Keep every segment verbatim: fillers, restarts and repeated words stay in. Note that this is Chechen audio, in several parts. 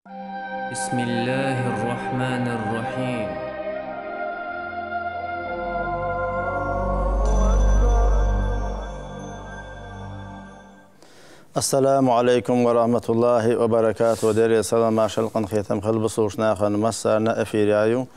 بسم الله الرحمن الرحيم. السلام عليكم ورحمة الله وبركاته. Дерригача салам, маршал, къинхетам хилда бусалба нахана массарна. Эфире ю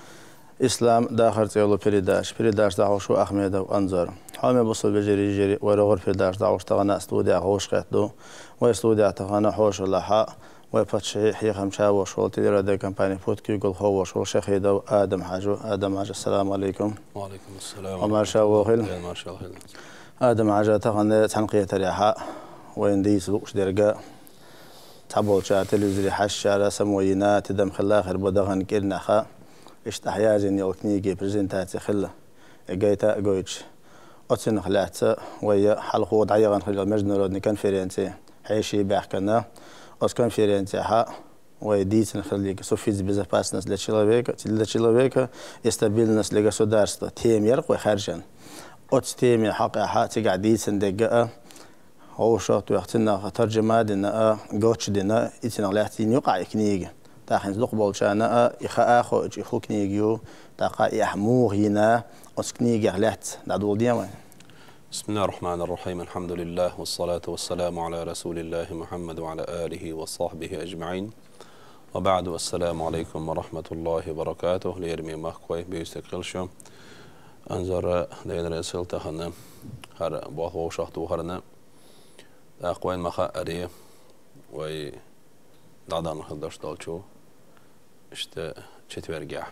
«Ислам дахар» цӀи йолу передача. Передача дӀахьош ву Ахмедов Анзор. Хьоме бусалба вежарий, йижарий, вай рогӀера передача дӀахьош тахана студехь вовшахкхетта ду. Вай студехь тахана хьошалгӀахь вай паччахьан хьехамча волуш волу, телерадиокомпани «Путг» куьйгалхо волуш волу Шахидов Адам-Хьаьжа ву. Адам-Хьаьжа, ассаламу алейкум. Ва алейкум ассалам. Ва маршалла вогӀийла. Ва маршалла вогӀийла. Адам-Хьаьжа, тахана цхьана кхетарехь вайна дийца лууш дерг, цхьаболчара телевизоре хьаьжчара само йина, тидам хилла хир бу дахана кӀирнахь, иштта ахь язйина йолу книган презентаци хилла, и гайта а гойтуш. Оцунах лаьцна вай хьалхо дӀаяхана хилла международный конференци хьеший баьхкина. Оцу конференцехь вай дийцина хилларг «Суфизм, безопасность для человека, для человека и стабильность для государства» тема яра вай хаьржина. Оцу темин хьокъехь цигахь дийцина дерг а, вовшах а тоьхна, цунах таржама а дина, а, гочдина, и цунах лаьцна йина ю-кх и книга. ТӀаккха хӀинца дукхахболчарна а и хаа а хоуьйтуш, и хӀун книга ю, тӀаккха и ахь муха йина, оцу книгех лаьцна дӀадоладе вайна. بسم الله الرحمن الرحيم. الحمد لله، والصلاة والسلام على رسول الله محمد وعلى آله وصحبه أجمعين. وبعد، السلام عليكم ورحمة الله وبركاته. Лераме махкахой, буьйсаниг хила шу. Анзор, Дела реза хуьлда, тахана хӀара болх вовшах тухарна. ТӀаккха вайна ма-хаъара, вай дӀадахана хила долуш долчу, иштта, четвергехь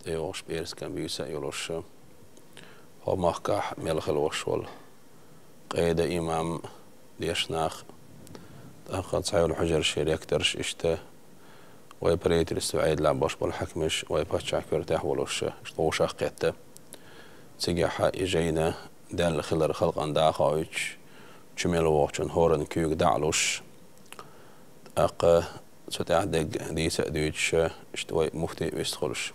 тӀейогӀуш пӀераскан буьйса а йолуш, хӀокху махкахь мел хилла волуш волу къеда, имам, дешна нах, тӀаккха цхьайолу хьуьжаршийн ректорш, иштта, вай правительстван Ӏедалехь болуш болу хьаькамаш, вай паччахьан коьртехь волуш, иштта, вовшах а кхетта. Цигахь и жайна, Далла хилар халкъана дӀа а хоуьйтуш, чу мел вогӀучун хӀоранна куьйга дӀа а луш, тӀаккха цу тӀехь дерг дийца а дуьйцуш, иштта, вай муфти а вистхуьлуш,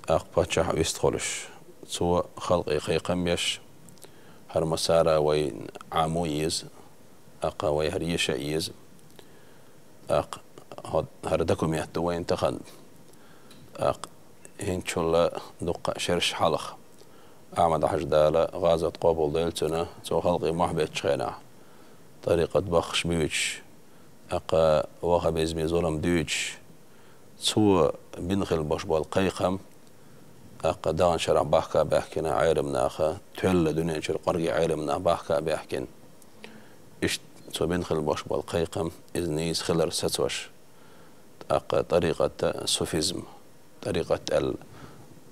тӀаккха паччахь а вистхуьлуш, цо халкъе кхайкхам беш, хӀара массара а вайна Ӏамо а еза, тӀаккха вай хӀара еша а еза. ТӀаккха хӀо-, хӀара документ ду вайна тахана. ТӀаккха хӀинцачул дуккха а шераш хьалха Ахьмад-Хьаьжа, Дала гӀазот къобалдойла цуьнан, цо халкъе мохь беттачу хенахь, тӀарикъат баххаш буьйцуш, тӀаккха ваххабизме зулам дуьйцуш, цо бина хилла болуш болу кхайкхам, тӀаккха даханчу шарахь бахка а баьхкина Ӏелам наха, тоьлла дуьнен чуьра кӀорге Ӏелам нах бахка а баьхкина. Иштта цо бина хилла болуш болу кхайкхам, иза нийса хилар сацош, тӀаккха тӀарикъат суфизм, тӀарикъат аьлла,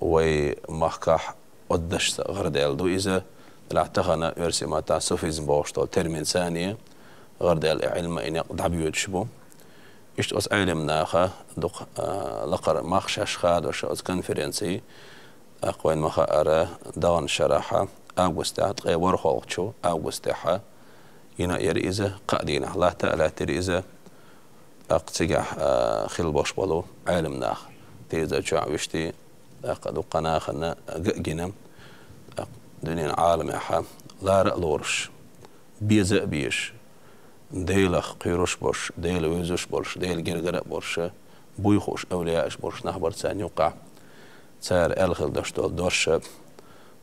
вай махкахь оддашца гӀардаьлла ду иза, делахь тахана оьрсийн маттахь суфизм бохуш долу термин царна гӀардаьлла, и Ӏилма, и некъ дӀабоьдуш бу. Иштта оцу Ӏелам наха дукха, а, лакхара мах шаьш хадош оцу конференци, тӀаккха вайна ма-хаъара, даханчу шарахь августехь, ткъе ворхӀалгӀачу августехь йина а яра иза, кхаа дийнахь латта а лаьттира иза. ТӀаккха цигахь, а, хилла болуш болу Ӏелам нах, теза чохь вуьшти, тӀаккха дуккха нахана га а гина, тӀаккха дуьненан Ӏаламехь лара а лоруш, беза а безаш, Делах кхоьруш болуш, Дела вевзаш болуш, Делан гергара а болуш, буй хууш, эвлияаш болуш нах бара царна юккъехь. Цара аьлла хилла долуш долу дош,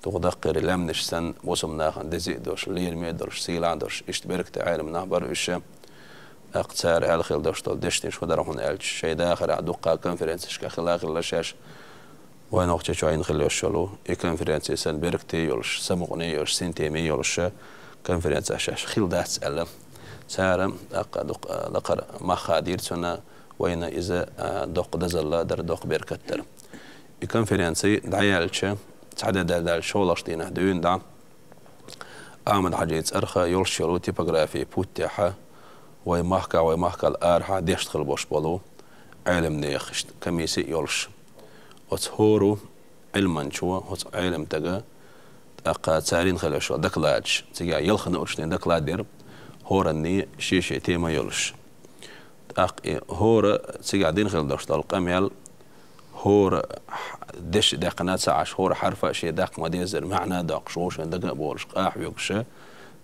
дукха даккхийра лаьмнаш санна, бусалба нахана деза а долуш, лераме а долуш, сийлахь а долуш, иштта беркате Ӏелам нах бара уьш. ТӀаккха цара аьлла хилла долуш долу дешнаш хӀун дара хьуна аьлча, шайн дахарехь дуккха конференцешкахь хилла а хилла шаьш, вайн нохчийчохь йина хилла йолуш йолу и конференци санна беркате а йолуш, самукъане а йолуш, синтеме а йолуш, конференцехь шаьш хилла дац аьлла. Цара тӀаккха дукха, а, лакхара мах хадийра цунна, вайна иза, а, доккха дозалла дара, доккха беркат дара. И конференци дӀаяьлча, цхьа де даьлча, шолгӀачу дийнахь дуьйна дӀа Ахьмад-Хьаьжин цӀарах йолуш йолу типографи «Путтехь» вай махкахь, вай махкал арахьа дешна хилла болуш болу Ӏелам нехан иштта комисси а йолуш, оцу хӀора Ӏилманчо, оцу Ӏелам стага, тӀаккха цара йина хилла йолу докладаш, цигахь ялхана урчден доклад яра, хӀоранний шен-шен тема йолуш. ТӀаккха и хӀора цигахь дина хилла долуш долу къамел, хӀора дешна даьккхина а ца Ӏаш, хӀора хьарфа а шен даккха ма-деззара, маьӀна а доккхуш, вовшийн дага а болуш, къахьоьгуш,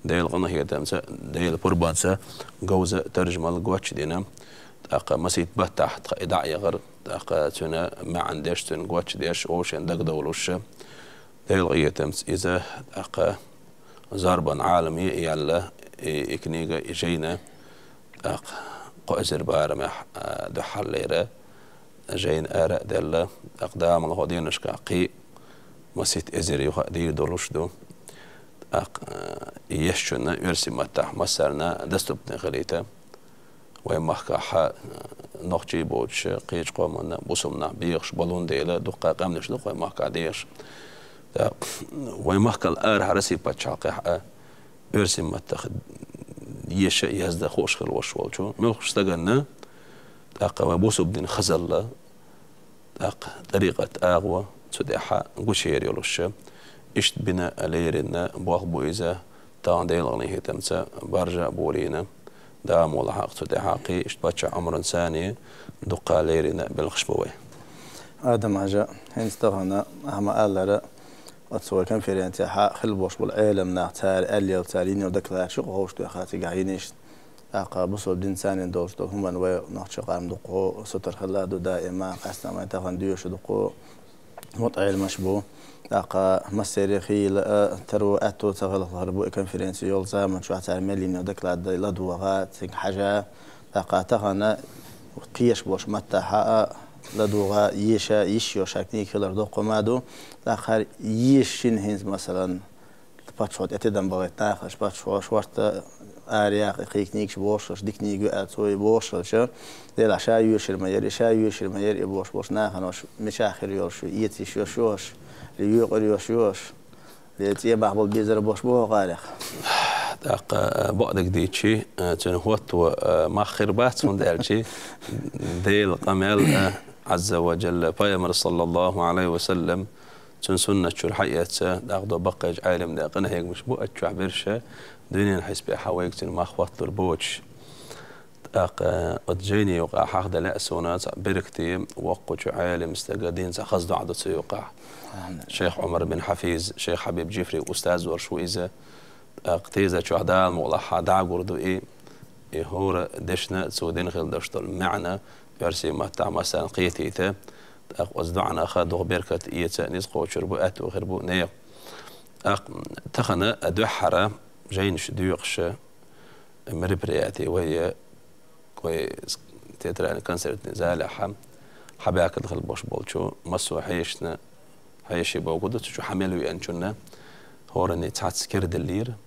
Делан къинхетамца, Делан пурбанца говза, таржамал гочдина. ТӀаккха масийтта баттахь тха и дӀа а яхар, тӀаккха цуьнан маьӀна деш, цуьнан гочдеш, вовшийн дагадовлуш, Делан къинхетамца иза, тӀаккха «Зарбан Ӏалам» е а яьлла, и, и книга, и жайна, тӀаккха кхо эзар барамехь, а, дуьххьарлера жайна ара а делла, тӀаккха Дала мукъ лахь, хӀокху деношкахь кхин а масийтта эзар юха а дийр долуш ду. ТӀаккха, а, и ешначунна оьрсийн маттахь массарна доступный хилийта. Вайн махкахь, а, нохчий боцуш, кхечу къоманна, бусалба нах бехаш болун дела, дуккха къаьмнаш ду вайн махкахь дехаш. ТӀаккха вайн махкал арахьара Россин пачхьалкхехь а оьрсийн маттах еша, язда хууш хилла волуш волчу муьлххачу стаганна, тӀаккха вайн бусалба дин хазалла, тӀаккха тӀарикъат агӀо цу тӀехь гучуяр йолуш. Иштта бина леррина болх бу иза, тахана Делан къинхетамца баржа а болийна, Дала мукъ лахь, хьакха цу тӀехь кхин иштта паччахь Ӏумаран царний дуккха леррина белхаш бу вай. Адам-Хьажа, хӀинца тахана ахьа ма-аллара, оцу вай конференцехь хилла болуш болу Ӏелам нах, цара аьлла йолу, цара йина йолу докладаш ю-кх ховшахтоьхна цигахь йинарш. ТӀаккха бусалба динца царна долуш долу хӀуманна вай нохчийн къам дуккха сутара хилла а ду даима, къаьсттина вайн тахана доьшуш ду-кх мотт Ӏеламаш бу. ТӀаккха массеран хийла а, таро аьтто ца хилла хилар бу и конференци йолу заман чохь цара мел йина йолу докладаш ладогӀа, цигахь хьажа. ТӀаккха тахана кхеташ болчу маттахь а ладогӀа, еша, йиш йолуш книга хилар доккха хӀума ду. ТӀаккха хӀара еша шина хӀинца, масалан, паччахьо тӀе тидам бахийта нахаша, паччахьо шорта араяха кхин книгаш бохуш, дика книга ю аьлла цо и бохуш хилча, делахь ша йоьшур ма яра, и ша йоьшур ма яра, и бохуш болчу нахана уьш мичахь хир йолуш ю, эца йиш йолуш ю уьш, или йоькъур йолуш ю уьш, или цӀен бахьа болу безар болуш бу хӀокху гӀарех. ТӀаккха, а, бакъдерг дийцича, а, цуьнан хӀотто, а, мах хир бац, хӀунда аьлча Делан къамел, а, Ӏазза ва Джалла, Пайхамар, саллаллаху Ӏалайхи ва саллам, цуьнан суннат чуьра хьаэца, дӀахьо баккхийчу Ӏеламнехан къинхьегамаш бу, оцу чохь берш дуьненан хьесапехь вайга цуьнан мах хӀотталур боцуш. ТӀаккха оцу жайни юкъахь хьахдан лаьа суна цхьа беркате, воккхачу Ӏелам стага динца хаза доӀа ду цу юкъахь. Шайх Ӏумар бин Хьафиз, шайх Хьабиб Джифри устаз волуш ву иза. ТӀаккха теза чохь Дала мукъ лахь дӀагур ду и, и хӀора дешна цо дина хилла долуш долу маьӀна оьрсийн маттахь массарна кхетийта. ТӀаккха оцу доӀанах дукха беркат эца, ницкъ кхочур бу, аьтто хир бу нехан. ТӀаккха тахана дуьххьара жайнаш доькъуш мероприяти вай, вай театральный концертный залехь хьабаьхкина хилла болуш болчу массо а хьешашна, хьеший бохург ду, цу чу хьа мел веанчунна хӀоранна цхьацца кара деллера.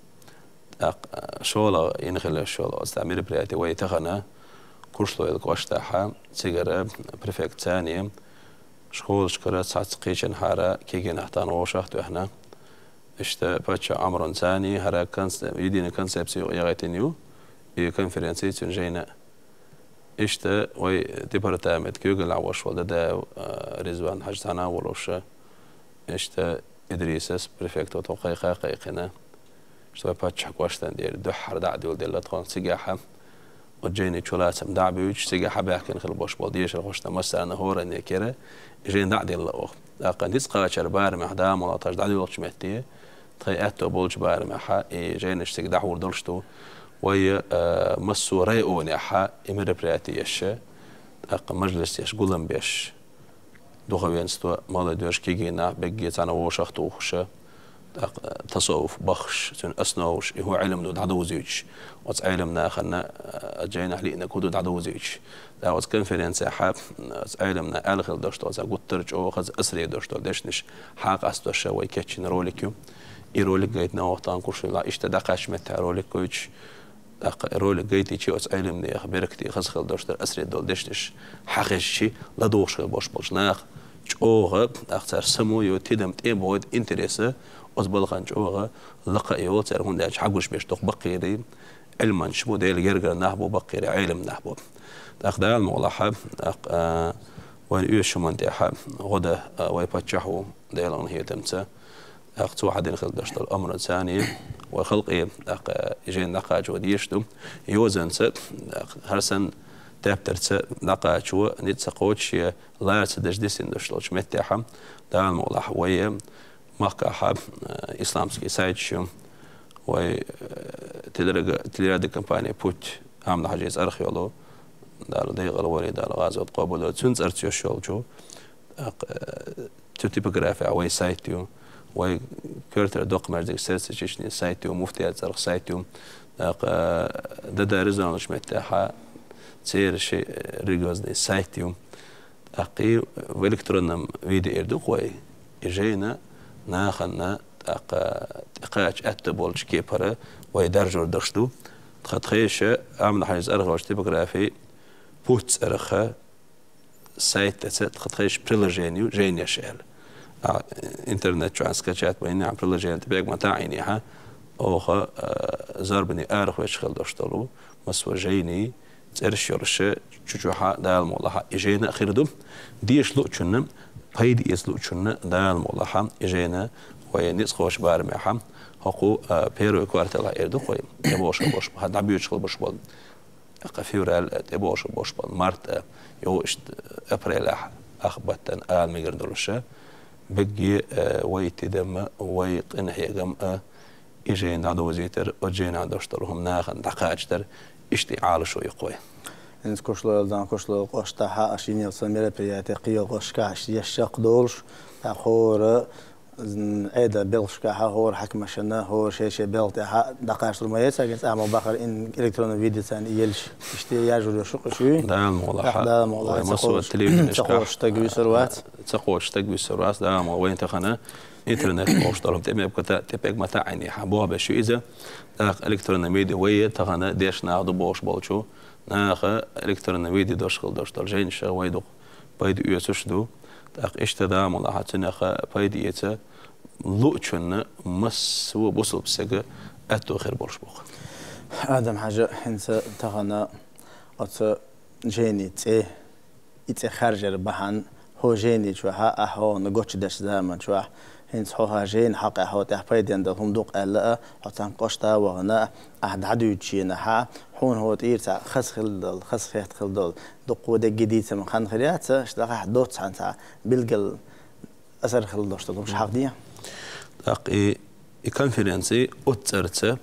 ТӀаккха шолгӀа йина хилла йолу оцу мероприяти вай тахана Куршлойла кӀоштахь, цигара префект царний школашкара цхьацца кхечанхьара кегий нах тахана вовшах а тоьхна. Иштта паччахь Ӏумаран царний хӀара конце-, единая концепция юкъа яхийтина ю, и конференци цуьнан жайна. Иштта вай департамент куьйгаллехь волуш волу Дадаев, а, Ризван-Хьаьжа цхьаьна а волуш, иштта Идрисас префекто тхо кхайкха а кхайкхина. Иштта вай паччахьан кӀоштан тӀера дуьххьара дӀа а дуьйладелла тхо цигахь. Оцу жайни чулацам дӀа а буьйцуш, цигахь хьабаьхкина хилла болуш болу дешархошна массарна хӀоранна кара и жайна дӀа а делла оха. ТӀаккха ницкъ кхачар барамехь, Дала мукъ лахь, тхаьш дӀадоьлхучу метте, тхайн аьтто болчу барамехь и жайнаш цига дӀахьур долуш ду. Вай, а, массо а районехь и мероприяти еш, тӀаккха мажлис еш, гулам беш, духовенство, молодёжь, кегий нах, берриге цхьаьна вовшах а тухуш, тӀаккха тасаввуф баххаш, цуьнан основаш, и хӀун Ӏилма ду дӀадовзуьйтуш, оцу Ӏелам нахана, а, жайнахь лиънарг хӀун ду дӀадовзуьйтуш. ТӀаккха оцу конференцехь, оцу Ӏелам наха аьлла хилла долуш долу, цхьа гуттар а чӀогӀа хаза асаре долуш долу дешнаш хьакъ астор ша вай кечйина ролик ю. И ролик гайтина оха тахана Куршлойла, иштта дӀакхаьчча меттехь ролик гойтуш, тӀаккха ролик гайтича, оцу Ӏелам нехан беркате хаза хилла долуш дара, асаре долу дешнаш хьахезча, ладугӀуш хилла болуш болчу наха чӀогӀа, тӀаккха цара само йо, тидам тӀе а бохуьйту, интерес а оцу балхана чӀогӀа лакха а йолу цара, хӀунда аьлча хьагуш берш дукха баккхийрий Ӏилманчаш бу, Делан гергара нах бу, баккхийрий Ӏелам нах бу. ТӀаккха Дала мукъ лахь, тӀаккха, а, вайн оьшучу хӀуманна тӀехь гӀо дан, а, вай паччахь ву, Делан къинхетамца. ТӀаккха цо хьадина хилла долуш долу омра царний, вай халкъе, тӀаккха, и жайна дӀакхачо дезаш ду. Йозанца, тӀаккха, хӀара санна тептарца дӀакхачо, ницкъ ца кхочуш, шен лара ца деш дисина долуш долчу меттехь, Дала мукъ лахь, вай махкахь, э, исламский сайташ ю, вай, э, телерадио-, телерадиокомпания «Путь», Ахьмад-Хьаьжин цӀарах йолу, Дала декъала вале, Дала гӀазот къобалдойла. Цуьнан цӀарца йолчу, тӀаккха, э, цу типографехь вай сайт ю, вай коьртара доккха маьждиг Сердце Чечни сайт ю, муфтият цӀарах сайт ю, тӀаккха, э, Дадаьр Ризван волчу меттехь церан ши, э, религиозный сайт ю. ТӀаккха и в электронном виде эр ду-кх вай, и жайна нахана тӀаккха тӀекхача аьтто болчу кепара вай даржор долуш ду. Тхан тхайша Амма-Хьаьжас архӀоьттинчу типографи пуц цӀарах сайт тӀе ца, тхан тхайша приложени ю, жайнаш аьлла. А, интернет чохь скачать вайна приложени тӀе пегма таӀийнехьа, оха, а, зорбане арахвечу хила долуш долу массо а жайни, цӀераш йолуша, чу-чухьа, Дала мукъалахь, и жайна а хир ду. Деша луучунна, пайда эца луучунна, Дала мукъалахь, и жайна вай ницкъ кхочу барамехьа, хӀокху, а, первый кварталахь эр ду-кх вай, тӀебогӀуш болуш, хьан дӀабоьдуш хила болуш болу. ТӀаккха февраль тӀебогӀуш болуш болу, март а, йо, иштта апрелехь ах баттана ала мегар долуша, бегге, а, вай тидам а, вай къинхьегам а, и жайна дӀадовзийтар, оцу жайнахь долуш долу хӀума нахана дӀакхачийтар, иштта и Ӏалашо ю-кх вай. ХӀинца Кушлойла, дан Кушлойла кхоьштахьа, аша йинарш мероприятие кхин йолу кхоьшкахь, аша еш шаккха долуш, тӀаккха хӀора, м, Ӏеда белхашкахьа, хӀора хьаькамашна, хӀора шен-шен белхан тӀехьа дӀакхачор ма яц, агӀонца амал бахара ин электронный виде царна и елча, иштта яжур йош ю-кх уьш. Дала мукъалахь, тӀаккха Дала мукъалахь, вай ца массо кхочуш, телевиденешкахь ца кхочуш стаг вуьсур вац. Ца кхочуш стаг вуьсур вац, Дала мукъалахь, вайна тахана интернет бохуш долу тӀе-, тӀе-, тӀе-, пегма таӀийнехьа, боху беш ю иза. ТӀаккха электронный виде вай тахана дешна нах ду бохуш болчу, наха электронный виде дош хила долуш долу жайнаш а вай дукха пайда оьцуш ду. ТӀаккха иштта, Дала мукъалахь, цунах пайда эца луучунна массо а бусалба стага аьтто хир болуш бу-кх. Адам-Хьаьжа, хӀинца тахана оцу жайни цӀе, и цӀе хаьржар бахьана, хӀокху жайни чохь а, ахьа хьуна гочдечу заман чохь, хӀинца хьо хьан жайна хьокъехь хьо тӀехь пайденна долу хӀума ду-кх аьлла а, хьо цхьана кӀошта а вахана а, ахьа дӀадуьйцучу хенахь а, хьуна хӀокху тӀера цхьа хаза хила долу, хаза хетта хила долу, дуккха дерриге дийцам хан хир яц, аш дахахь доцца хьан цхьа билггал асар хила долуш долу хӀумаш хьахде. ТӀаккха и, и конференци оцу цӀарца,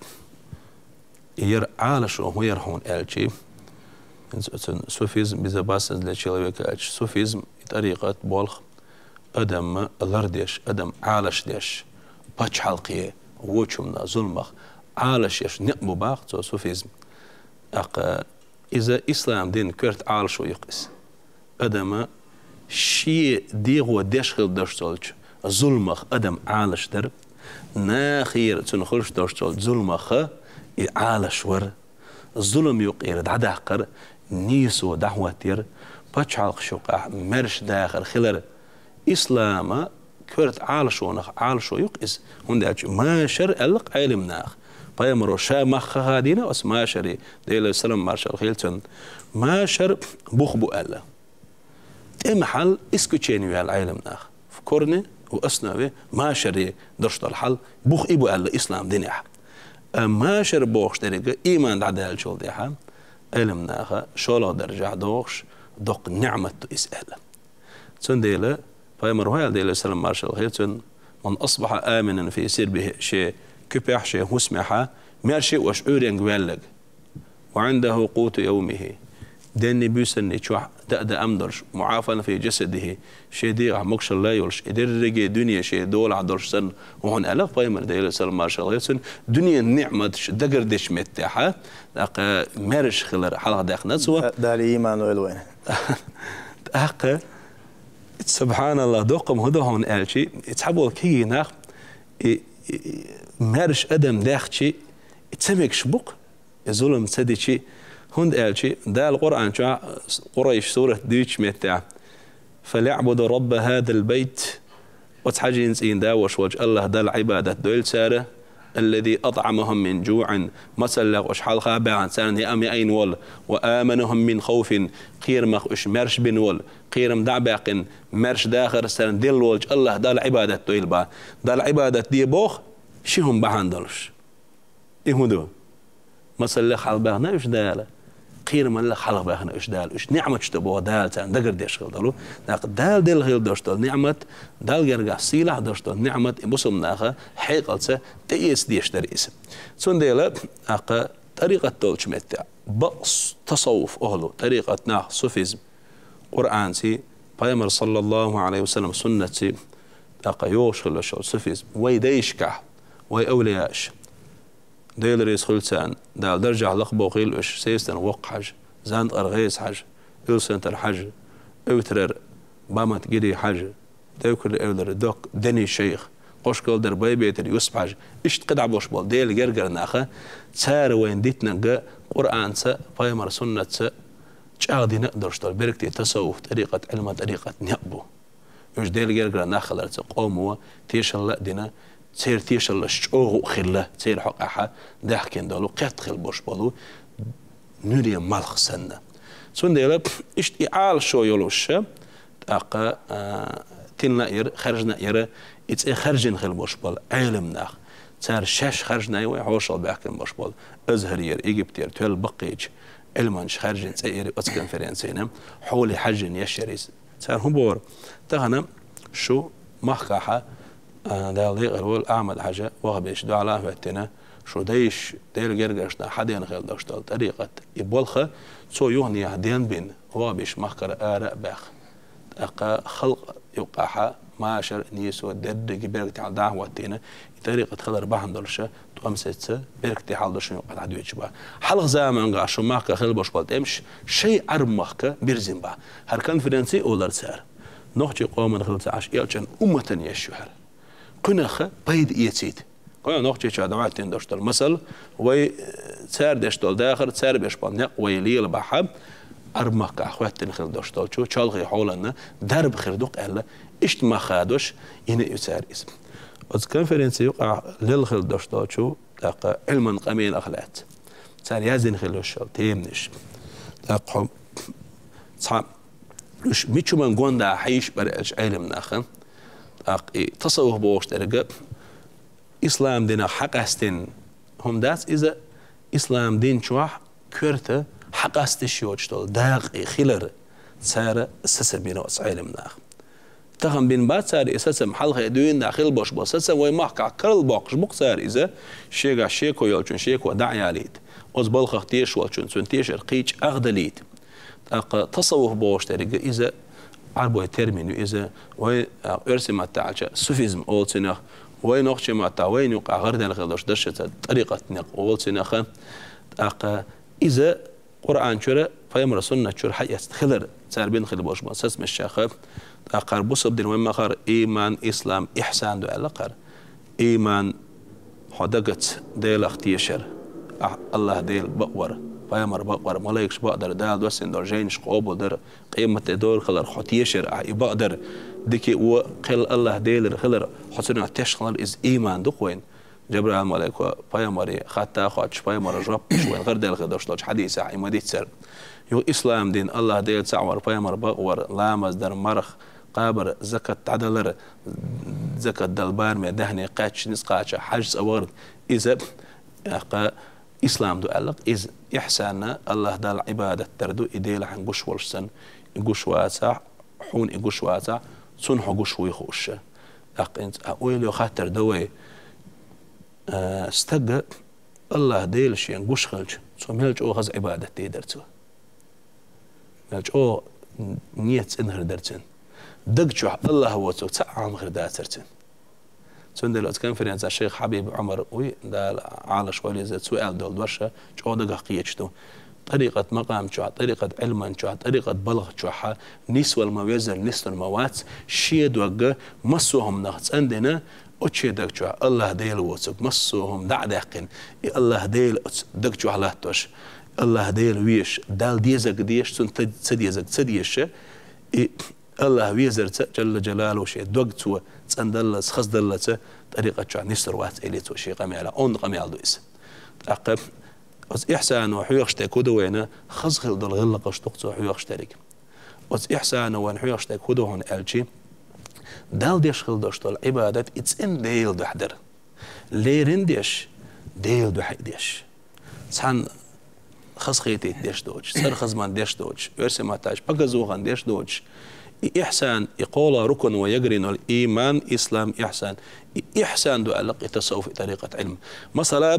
и яра Ӏалашо хӀун яра хьуна аьлчи, хӀинца оцу суфизм, безопасность для человека аьлча, суфизм, и тӀарикъат болх, адам лардеш, адам Ӏалашдеш, пачхьалкхе, вочу хӀуманах, зуламах Ӏалашъеш некъ бу боху цо суфизм. ТӀаккха иза ислам дин коьрта Ӏалашо ю-кх иза. Адама шен дегӀо деш хила долуш долчу зуламах адам Ӏалашдар, нахера цунна хуьлуш долуш долчу зуламах и Ӏалашвар, зулам юкъера дӀадаккхар, нийсо дӀахӀоттаяр, пачхьалкхаш юкъахь маьрша дахар хилар, ислама коьрта Ӏалашонах Ӏалашо ю-кх иза, хӀунда аьлча машар аьлла-кх Ӏеламнаха. Пайхамаро ша мах ха хадийна оцу машаре, Делера салам маршалла хуьлда цунна. Машар бух бу аьлла. ТӀемахьал исключение ваьлла Ӏеламнаха. В корне, в основе машаре долуш долу хьал бух и бу аьлла ислам динехь. А машар бохуш деррига иман дӀадаьллачул тӀаьхьа Ӏеламнаха шолгӀа даржехь дохуш доккха неӀмат ду иза аьлла. Цундела Пайхамар хӀун аьлла, Делера салам маршалла хуьлда цунна: «Ман асбахьа аминан фи сирбихи», шен куьпехь, шен хӀусамехьа маьрша а волуш Ӏуьйренга ваьлларг. «Ва Ӏиндаху къуту явмихи». Денний, буьйсанний чохь даа даам долуш, «муӀафан фи жасадихи», шен дегӀахь могушалла йолуш, и дерриге дуьне шен долахь долуш санна, хӀун аьлла-кх Пайхамар, Делера салам маршалла хуьлда цунна, дуьненан неӀматаш дагардечу меттехьа, тӀаккха маьрша хилар хьалха даьхна цо. Да-, Дала иман лойла вайна. ТӀаккха, субхьаналлахӀ, доккха хӀума хӀун ду хьуна аьлчи, и цхьаболу кегий нах, и, и, и, маьрша адам даьхчи, и ца мегаш бу-кх, и зулам ца дичи, хӀунда аьлчи Дала Къуръан чохь, Къурайш сурат дуьйцучу меттехь: «Фалягӏбуду рабба хазал байт». Оцу хьаьжин цӀийнан да волуш волчу АллахӀ Далла Ӏибадат дойла цара, «аллази атӀамахум мин жуӀин», мацаллех уьш хьалха а баьхна, царна яам яийна волу, «ва аманахум мин хавфин», кхерамах уьш маьрша бина волу, кхерам дӀа а баьккхина, маьрша дахар царна делла волчу АллахӀ Далла Ӏибадат дойла боху. Далла Ӏибадат де боху, ши хӀума бахьана долуш. И хӀун ду? Мацаллех хьалха баьхна уьш Дала, кхерамаллех хьалха баьхна уьш Дала. Уьш неӀматаш ду боху Дала царна дагардеш хила долу. ТӀаккха Дала делла хила долуш долу неӀмат, Далла гергахь сийлахь долуш долу неӀмат и бусалба наха хьекъалца тӀеэца дезаш дара иза. Цундела, тӀаккха тӀарикъат долчу метте, бакъ с-, тасаввуф ахӀлу, тӀарикъат нах, суфизм, Къуръанций, Пайхамар, саллаллаху Ӏалайхи ва саллам, суннатций, тӀаккха йогӀуш хилла шул суфизм, вай дайшкахь, вай авлияаш, Дела реза хуьлу царна, Дала даржехь лакхабохийла уьш, Севстан Воккха-Хьажа, Зандакъара ГӀеза-Хьажа, Уьлсантара Хьажа, Эвтарара Бамат-Гири-Хьажа, Девкала-Эвлара Док, Дени-шайх, Кхошкалдара Байбетара Юсуп-Хьажа, иштта кхидӀа болуш болу Делан гергара наха, цара вайна дитинарг Къуръанца, Пайхамар суннатца чӀагӀдина а долуш долу беркате тасаввуф тӀарикъат, Ӏилман тӀарикъат некъ бу. Уьш Делан гергара нах хиларца, къомо тешалла а дина, церан тешаллаш чӀогӀа а хилла, церан хьокъехь даьхкина долу, кхетта хила болуш болу нуьре малх санна. Цундела иштта и Ӏалашо йолуш, тӀаккха, а, тина а яра, хаьржина а яра, и цӀе хаьржина хила болуш болу Ӏелам нах. Цара шаьш хаьржина а яра, вай хьошалла баьхкина болуш болу Азхарера, Египтера, тоьлла баккхийчу Ӏилманчаша хаьржина цӀе а яра оцу конференцина, хьоле хьаьжжина еш яра иза. Цара хӀун бохура? Тахана шу махкахь, а, Дала декъала волу Ахьмад-Хьажа вахабиташ дуьхьал а хӀоьттина, шу дайша Делан гергарчу наха хьадеана хила долуш долу тӀарикъат, и болх цо юханехьа денбина, вахабиташ махкара ара а баьхна. ТӀаккха халкъ юккъахь машар а, нийсо а, дерриге беркате хьал дӀа а хӀоттийна, и тӀарикъат хилар бахьана долуш, тӀом сецна, беркате хьал ду шуна юккъахь дӀадоьдуш бахьана. Хьалха заманахь шу махка хила болуш болу тӀемаш шайн Ӏарб-махка бирзина бахьана. ХӀара конференци олура цара. Нохчийн къомана хила ца Ӏаш, элчан умматана еш ю хӀара. Кхуьнах пайда эцийта. Кхуьнах Нохчийчохь дӀахӀоьттина долуш долу масал, вай, э, цара деш долу дахар, цара беш болу некъ вай лела бахьана, Ӏарб-махкахь хӀоьттина хила долуш долчу чолхе хьоланна дарба хир ду-кх аьлла, иштта мах хадош, йина а ю цара иза. Оцу конференци юкъахь лелла хила долуш долчу, тӀаккха Ӏилман къамелах лаьцна. Цара яздина хила йиш йолу теманаш. ТӀаккха хьо цхьа уьш мича хӀуманна гонаха хьийзаш бара аьлча Ӏелам наха, тӀаккха и тасаввуф бохуш дерг ислам динах хьакъаьстина хӀума дац иза, ислам дин чохь коьрта хьакъасташ йоцуш долу дакъа хилар цара сацам бина оцу Ӏелам наха. Тахана бина бац цара и сацам, хьалха дуьйна хила болуш болу сацам, вай махкахь карла боккхуш бу-кх цара иза, шегахь шеко йолчун шеко дӀа а ялийта, оцу балхах тешаш волчун цуьнан тешар кхин а чӀагӀдалийта. ТӀаккха тасаввуф бохуш дерг иза, Ӏарбойн термин ю иза, вай, а, оьрсийн маттахь аьлча, суфизм олу цунах, вай нохчийн маттахь, вайна юкъахь гӀардаьлла хила долуш дашшаца тӀарикъат некъ олу цунах. ТӀаккха иза Къуръан чуьра, Пайхамаран суннат чуьра хьаэцна хилар цара бина хила болуш болу сацамашчаха. ТӀаккха хӀара бусалба дин вайн ма-хаъара, ийман, ислам, ихьсан ду аьлла кхара. Ийман, хьо дагаца Делах тешар, ахь АллахӀ Дела бакъвар, Пайхамар бакъвар, малайкаш бакъдар, Дала доссийна долу жайнаш къобалдар, къематде дора хилар хьо тешар, ахь и бакъдар, дика а, вон а кхел АллахӀ Делера хилар, хьо цунах теш хилар, иза ийман ду-кх вайн. Жабраил-малайко пайхамаре хатта а хоттуш, пайхамаран жоп луш вайна гӀардаьлла хила долуш долчу хьадисехь и ма-дийццара. Юха ислам дин, АллахӀ Дела цхьаъ вар, пайхамар бакъвар, ламаз дар, марха кхабар, закат дӀадалар, закат дала бараме даьхни кхаьчча, ницкъ кхача, хьаьжцӀа вахар, иза, тӀаккха, ислам ду аьлла-кх иза. Ихьсан АллахӀ Далла Ӏибадат дар ду, и Дела хьайна гуш волуш санна, и гуш вацахь, хьуна и гуш вацахь, цунна хьо гуш вуй хууш. ТӀаккха хӀинца а ойла йо хаттар дан вай, а, стага АллахӀ Дела шена гуш хилча, цо мел чӀогӀа хаза Ӏибадат дийр дара цо. Мел чӀогӀа нийят цӀена хир дара цуьнан. Даг чохь АллахӀ воцург цхьа а Ӏалам хир дацара цуьнан. Цундела оцу конференцехь шайх Хьабиб Ӏумар вуй, Дала Ӏалаш валийза, цо аьлла долу дош чӀогӀа дагах кхеташ ду. ТӀарикъат макъам чохь, тӀарикъат Ӏилман чохь, тӀарикъат балха чохь нисвала ма везара, нислур ма вац, шен дог массо а хӀуманах цӀандина, оцу шен даг чохь АллахӀ Дела воцург массо а хӀума дӀа а даьккхина, и АллахӀ Дела оцу даг чохь латтош, АллахӀ Дела везаш, Далла дезарг дезаш, цунна ца дезарг ца дезаш, и АллахӀ везарца, Джалла Джалалу, шен дог цо цӀандаллалц, хаздаллалц, тӀарикъат чохь нислур вац, элира цо шен къамелехь. Онда къамел ду иза. ТӀаккха оцу ихьсано хьоьхуш дерг хӀун ду вайна, хаза хила долу гӀиллакхаш ду-кх цо хьоьхуш дерг. Оцу ихьсано вайна хьоьхуш дерг хӀун ду хьуна аьлчи, Далла деш хила долуш долу Ӏибадат и цӀена Делан дуьхьа дара. Леррина деш, Делан дуьхьа и деш. Цхьанна хазахетийта деш доцуш, цӀархазман деш доцуш, оьрсийн маттахь показухан деш доцуш. И ихьсан, и кхоалгӀа рукн вай ягарйина йолу ийман, ислам, ихьсан. И ихьсан ду аьлла-кх и тасаввуф, и тӀарикъат, Ӏилма. Масала,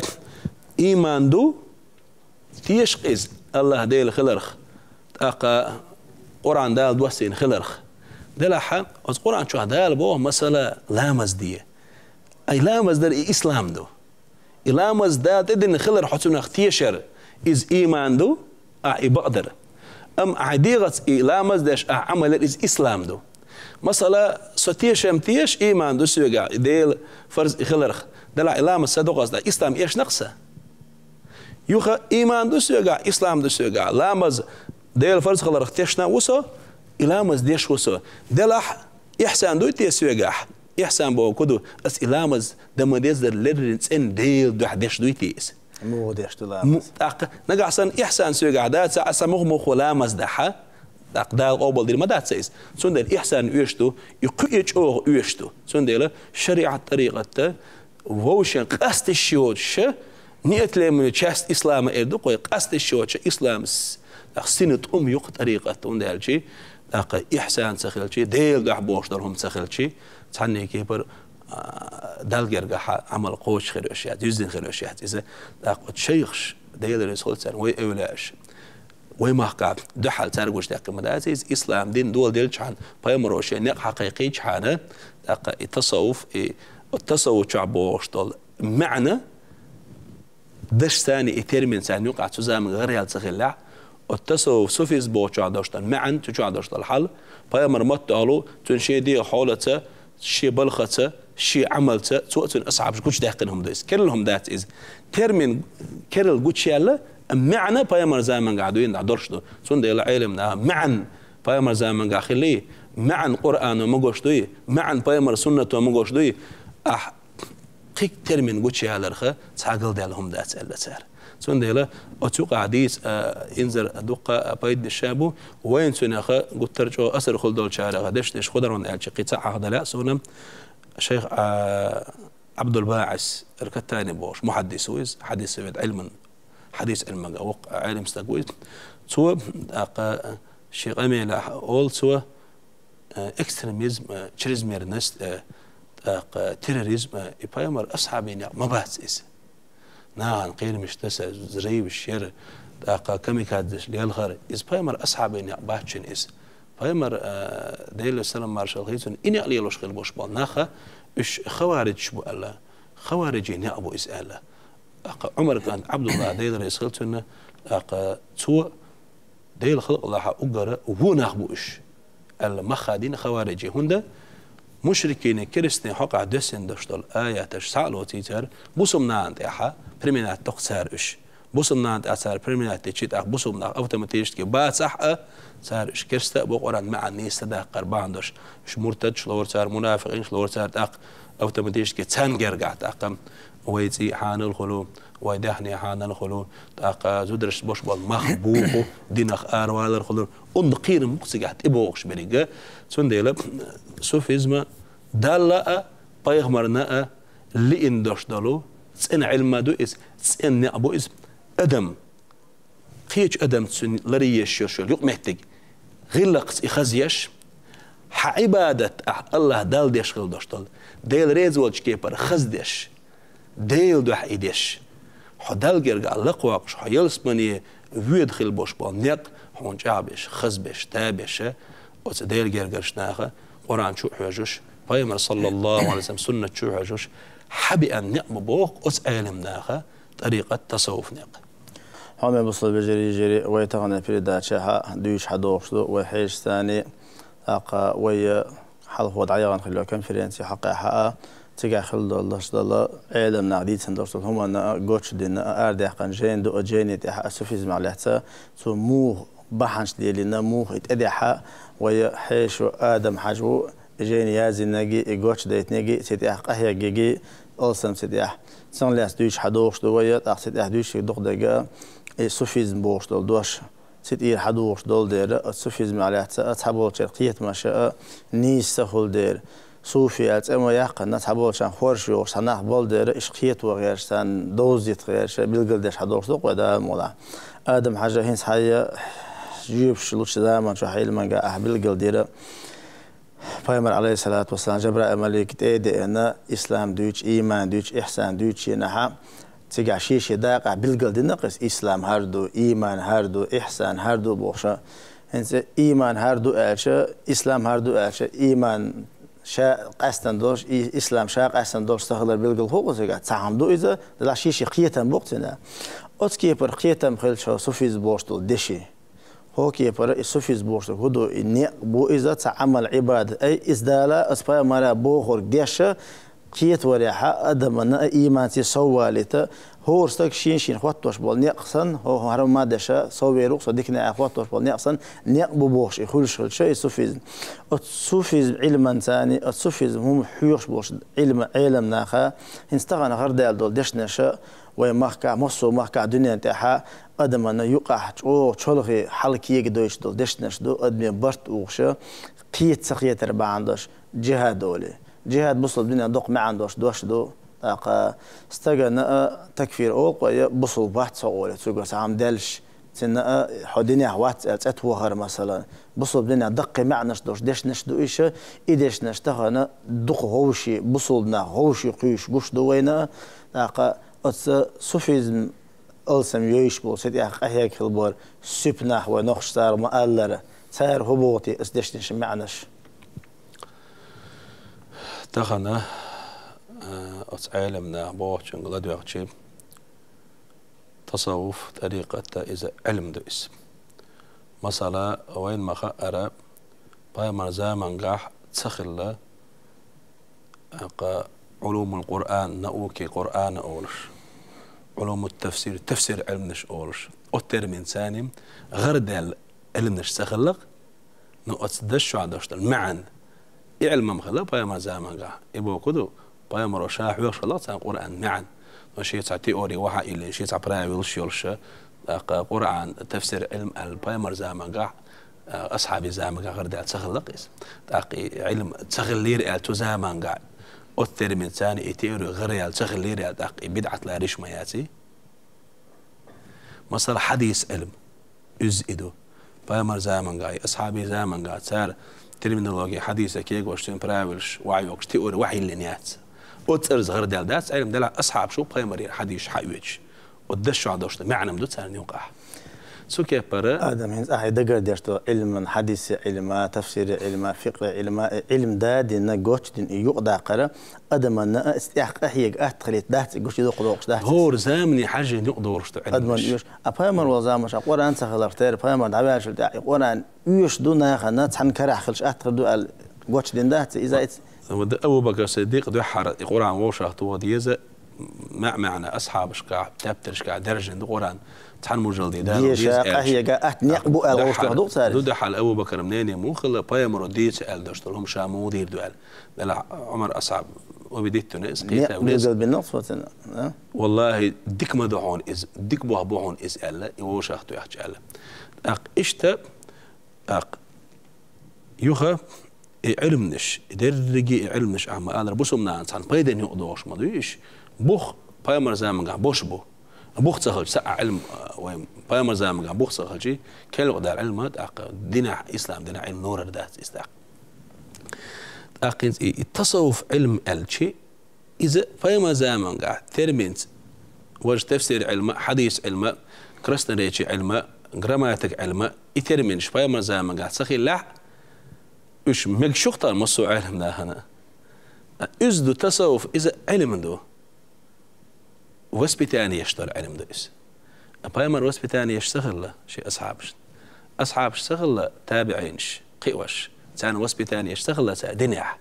ийман ду, Теша-кх иза АллахӀ Дела хиларх, тӀаккха Къуръан Дала доссийна хиларх. Делахь, оцу Къуръан чохь Дала боху, масала, ламаз де. Ай, ламаз дар и ислам ду. И ламаз Дала тӀедиллина хилар хьо цунах тешар, иза ийман ду, ахь и бакъдар. Амма ахь дегӀаца и ламаз деш ахь Ӏамал яр, иза ислам ду. Масала, со тешам теша, ийман ду соьгахь, и Дела фарз и хиларх. Делахь и ламаз са доккхаза, ислам эшна-кх сан. Юха ийман ду соьгахь, ислам ду соьгахь. Ламаз Дела фарз хиларх тешна а ву со, и ламаз деш ву со. Делахь, ихсан дуй те соьгахь? Ихсан боху ку ду? Ас и ламаз дан ма деззара леррина цӀена Делан дуьхьа деш дуй те иза? Муха деш ду ламаз? Му-, тӀаккха нагахь санна ихсан соьгахь дац, аса муха-муха ламаз дахьа, тӀаккха Дала къобал дийр ма дац иза. Цундела ихсан оьшуш ду, и кхуьу чӀогӀа оьшуш ду. Цундела шариӀат тӀарикъатта вовшен къасташ йоцуша, ниъат леманан часть ислама эр ду кхой, къасташ йоцуша ислам с-, тӀаккха сина тӀум ю-кх тӀарикъат, хӀунда аьлча, тӀаккха ихсан ца хилча, Делан дуьхьа бохуш долу хӀума ца хилча, цхьанне кепара, а, Далла гергахьа Ӏамал кхочуш хир йолуш яц, юьззина хир йолуш яц иза, тӀаккха оцу шайхаш, Дела реза хуьлда царна, вай эвлаяаш. Вай махкахь дуьхьал цаьрга гучудаьккхина ма дац иза, ислам дин доладелчхьана, пайхамаро шен некъ хьакхайкхийчхьана, тӀаккха и тасаввуф, и тасаввуф чохь бохуш долу маьӀна, даш царна и термин царна юкъахь цу заманга гӀараяьлла ца хиллехь, оцу тасаввуф, суфизм бохучохь долуш долу маьӀна, цу чохь долуш долу хьал, пайхамар ма-тоххула, цуьнан шен дегӀан хьолаца, шен балхаца, шен Ӏамалца, цо а цуьнан асхьабаша гучудаьккхина хӀума ду иза. Керла хӀума дац иза. Термин керла гучуяьлла, амма маьӀна пайхамар замангахь дуьйна дӀа долуш ду. Цундела Ӏелам наха маьӀна пайхамар замангахь хилий, маьӀна Къуръано ма гуш дуй, маьӀна пайхамар суннато ма гуш дуй, ахь кхин термин гучуяларх цхьа галдаьлла хӀума дац аьлла цара. Цундела оцу юкъахь дийца, а, инзар дуккха а пайда деш ша бу, вайна цунах гуттар а чӀогӀа асар хуьлу долчарах деш-деш хударон аьлча кхин цхьа хьахадала а суна, шайх, а, Ӏабдул-БаӀис Ал-Каттани бохуш, мухьаддис ву иза, хьадис вед Ӏилман, хьадис Ӏилмага воккха Ӏелам стаг ву иза. Цо, тӀаккха, шен къамелехь олу цо, э, экстремизм, э, чрезмерность, э, тӀаккха терроризм, э, и пайхамар асхьабийн некъ ма бац иза. Нахана кхерамаш таса, взрываш яр, тӀаккха камикадзеш лелхар, иза пайхамар асхьабийн некъ бац шуна иза. Пайхамар, э, Делера салам маршалла хуьлда цунна, и некъ лелош хилла болуш болу нах, уьш хавариджаш бу аьлла, хавариджийн некъ бу иза аьлла. ТӀаккха Ӏумар кӀант Ӏабдулла, Делера реза хуьлда цунна, тӀаккха цо Делан халкъалахь уггар вон нах бу уьш, аьлла, мах хадийна хавариджийн. ХӀунда мушрикийн, керстанийн хьокъехь доьссина долуш долу аяташ схьа а лоций цара, бусалба нахана тӀехь применять доккху цара уьш. Бусалба нахана тӀехь цара применять дичи, тӀаккха бусалба нах автоматически бацахь а, цара уьш керста а бу, Къуръан маьӀна нийса ца даккхар бахьана долуш. Уьш муртадаш лору цара, мунафикъинаш лору цара, тӀаккха автоматически царна гергахь, тӀаккха вай цӀий хьанал хуьлу, вай даьхни хьанал хуьлу, тӀаккха зударшца бош болу мах буху, динах аравалар хуьлу, онда кхерам бу-кх цигахь тӀебогӀуш беррига. Цундела суфизма Далла а, пайхамарна а лиъна долуш долу цӀена Ӏилма ду иза, цӀена некъ бу иза. Адам кхечу адамца цуьнан ларъеш йолуш йолу юкъаметтиг гӀиллакхца и хазъеш, хьан Ӏибадат ахь АллахӀ Далла деш хила долуш долу, Дела реза волчу кепара хаздеш, Делан дуьхьа и деш, хьо Далла гергахь лакхвоккхуш, хьо ялсамане воьду хила болуш болу некъ хьуна чӀагӀбеш, хазбеш, табеш, оцу Делан гергарчу наха, Къуръан чу а хьоьжуш, Пайхамар, саллаллаху Ӏалайхи ва саллам, суннат чу а хьоьжуш, хьан беана некъ бу боху оцу Ӏелам наха, тӀарикъат, тасаввуф некъ. Хьоме бусалба вежарий, йижарий, вай тахана передачехь дуьйцуш хьадогӀуш ду вай хьешацаний, тӀаккха вай хьалхо дӀаяхана хилла конференци хьокъехь а, цигахь хилла долуш долу Ӏелам наха дийцина долуш долу хӀуманна а, гочдина а, арадаьккхина жайна ду а, жайни тӀехь а суфизмах лаьцна цо муха бахьанаш лелийна, муха и тӀедехьа вай хьешо Адам-Хьаьжа ву, и жайна яздинарг а, и гочдайтинарг а, цу тӀехь къахьегнарг а, алсам цу тӀехь. Цунах лаьцна дуьйцуш хьадогӀуш ду вай, тӀаккха цу тӀехь дуьйцуш дукха дерг а, и суфизм бохуш долу дош. Цу тӀера хьадогӀуш долу дера, оцу суфизмах лаьцна а, цхьаболчеран кхетамаш а нийса ца хуьлу дера. Суфи аьлла цӀе ма яьккхина, цхьаболчарна хорша йогӀуш цхьа нах болу дера, уьш кхето гӀерташ, царна довзийта гӀерташ, билгалдеш хьадогӀуш ду-кх вай, Дала мукъ лахь. Адам-Хьаьжа хӀинца хьан а жоьпаш лучу заман чохь Ӏилманга ахь билгалдира, Пайхамар, Ӏалайхиссалату вассалам, Жабраил малик тӀе а деана, ислам дуьйцу, ийман дуьйцу, ихсан дуьйцу шена хьа, Цигахь шен-шен дакъа билгал дина-кх иза: ислам хӀара ду, ийман хӀара ду, ихьсан хӀара ду бохуш. ХӀинца ийман хӀара ду аьлча, ислам хӀара ду аьлча, ийман ша къаьстина долуш, и-, ислам ша къаьстина долуш ца хилар билгал хӀу-, цигахь цхьа хӀума ду иза, делахь шен-шен кхетам бу-кх цуьнан. Оцу кепара кхетам хилча, хьо суфизм бохуш долу деши. ХӀокепара и суфизм бохуш хӀу ду, и некъ бу иза, цхьа Ӏамал, Ӏибадат. Ай, иза Дала, аса пайхамара бохург деша, кхетаварехьа, адамана а ийманций соввалийта, хӀора стаг шен-шена хӀоттош болу некъ санна, хӀо-, хӀара ма деша, соввер ву-кх со дикане аьлла хӀоттош болу некъ санна, некъ бу бохуш и хуьлуш хилча, и суфизм. Оцу суфизм Ӏилманца, оцу суфизм хӀума хьоьхуш болуш Ӏилма, Ӏеламнаха, хӀинца тахана гӀардаьлла долу дешнаша, вайн махкахь, массо а махкахь, дуьнен тӀехь адамана юкъахь чӀогӀа чолхе хьал кегадойтуш долу дешнаш ду, адамийн барт ухуша, кхета ца хетар бахьана долуш, джихад олий. Джихад бусалба динехь доккха маьӀна долуш дош ду. ТӀаккха стагана а такфир олу-кх вай, я бусалба вац хьо олий, цуьнга цхьа хӀума даьлча, цунна а хьо динехь вац аьлла цӀе тохар, масала. Бусалба динехь даккхий маьӀнаш долуш дешнаш ду иша, и дешнаш тахана дукха вовший, бусалба нах вовший кхуьйсуш гуш ду вайна а. ТӀаккха оцу суфизм алсам йойуш болу, цу тӀехь къахьега хила бара суьпа нах, вай нохчаша цара ма-аллара, цара хӀун боху те оцу дешнийн маьӀнаш? Тахана, а, оцу Ӏеламнаха бохучуьнга ладоьгӀчи, тасаввуф, тӀарикъат, иза Ӏилма ду иза. Масала, вайна ма-хаъара, пайхамар замангахь ца хилла, тӀаккха Ӏулумул Къуръан, науки Къуръана олуш, Ӏулумут тафсир, тафсир Ӏилманаш олуш, оцу терминца гӀар даьлла Ӏилманаш ца хилла-кх, но оцу дешнашна долуш долу маьӀна, и Ӏилма ма хилла пайхамар замангахь. И бохург ду, пайхамаро ша хьоьхуш хилла-кх царна Къуръан маьӀна. Но шен цхьа теори вахьа илли, шен цхьа правилаш йолуша, тӀаккха Къуръан, тафсир Ӏилма аьлла пайхамар замангахь, а, асхьабийн замангахь гӀар даьлла ца хилла-кх иза. ТӀаккха и Ӏилма ца хиллера аьлла цу замангахь, оцу терминца и теори гӀар яьлла ца хиллера аьлла, тӀаккха и бидӀат ларийш ма яций? Масала, хьадис Ӏилма, иза и ду. Пайхамар замангахь, асхьабийн замангахь цара терминологи хьадиса кегош, цуьнан правилаш вахьа йогуш, теори вахьа йиллина яц. Оцу цӀарца гӀар даьлла дац Ӏилма, делахь асхьабаш ву пайхамарера хьадисаш хьаоьцуш. Оцу дешнашна долуш долу маьӀна ма ду царна юкъахь. Цу кепара адам хӀинца ахьа дагардеш долу Ӏилман, хьадиси Ӏилма, тафсири Ӏилма, фикъхи Ӏилма, э, Ӏилма дадина, гочдина и юкъадаккхара, адаманна а, иза тӀехь къахьега атта хилийта дац, и гучудоккху доккхуш дац. ХӀора замане хьаьжжина юкъадолуш ду Ӏилманаш. Адаман оьшу. А пайхамар волу заманаш, а Къуръан ца хиларх тера, пайхамар дӀаваьллачул тӀаьхьа и Къуръан оьшуш ду нахана, цхьана карахь хилча атта хир ду аьлла, гочдина дац иза, иц? Вот Абу Бакр Сиддикъ дуьххьара и Къуръан вовшах тоха деза, маьӀ-маьӀна асхьабашкахь, тептаршкахь даьржина ду Къуръан, цхьана мужалде дала деза аьлча. Къахьега атта некъ бу аьлла вовшах ду-кх цара. Ду дуьххьара Абу Бакаран мнение муха хилла, пайхамаро дийца аьлла долуш долу хӀума ша муха дийр ду аьлла. Делахь Ӏумар асхьаб убедить дина иза, кхета а веза. Билгал бина-кх цо цунна, а? Валлахи, дика ма ду хьуна иза, дика боху бу хьуна иза аьлла, и вовшах тоьхча аьлла. ТӀаккха иштта, тӀаккха юха и Ӏилманаш, и дерриге и Ӏилманаш ахьа ма-аллара, бусалба нахана цхьана пайденна юкъадогӀуш ма ду уьш. Бух пайхамар замангахь бош бу. Бух ца хилча, цхьа а Ӏилма, вайн пайхамар замангахь бух ца хилча, кхел юкъадаьлла Ӏилма, тӀаккха динехь, ислам динехь Ӏилма лорар дац иза тӀаккха. ТӀаккха хӀинца и, и тасаввуф Ӏилма аьлчи, иза пайхамар замангахь терминца, важа тафсир Ӏилма, хьадис Ӏилма, красноречие Ӏилма, грамматика Ӏилма, и терминаш пайхамар замангахь ца хиллехь, уьш мегаш ю-кх тахана массо а Ӏеламнахана. Иза ду тасаввуф, иза Ӏилма ду. Воспитание еш долу Ӏилма ду иза. А пайхамар воспитание еш ца хилла шен асхьабашна. Асхьабаш ца хилла табиӀинаш, кхиош. Царна воспитание еш ца хилла цара динехь.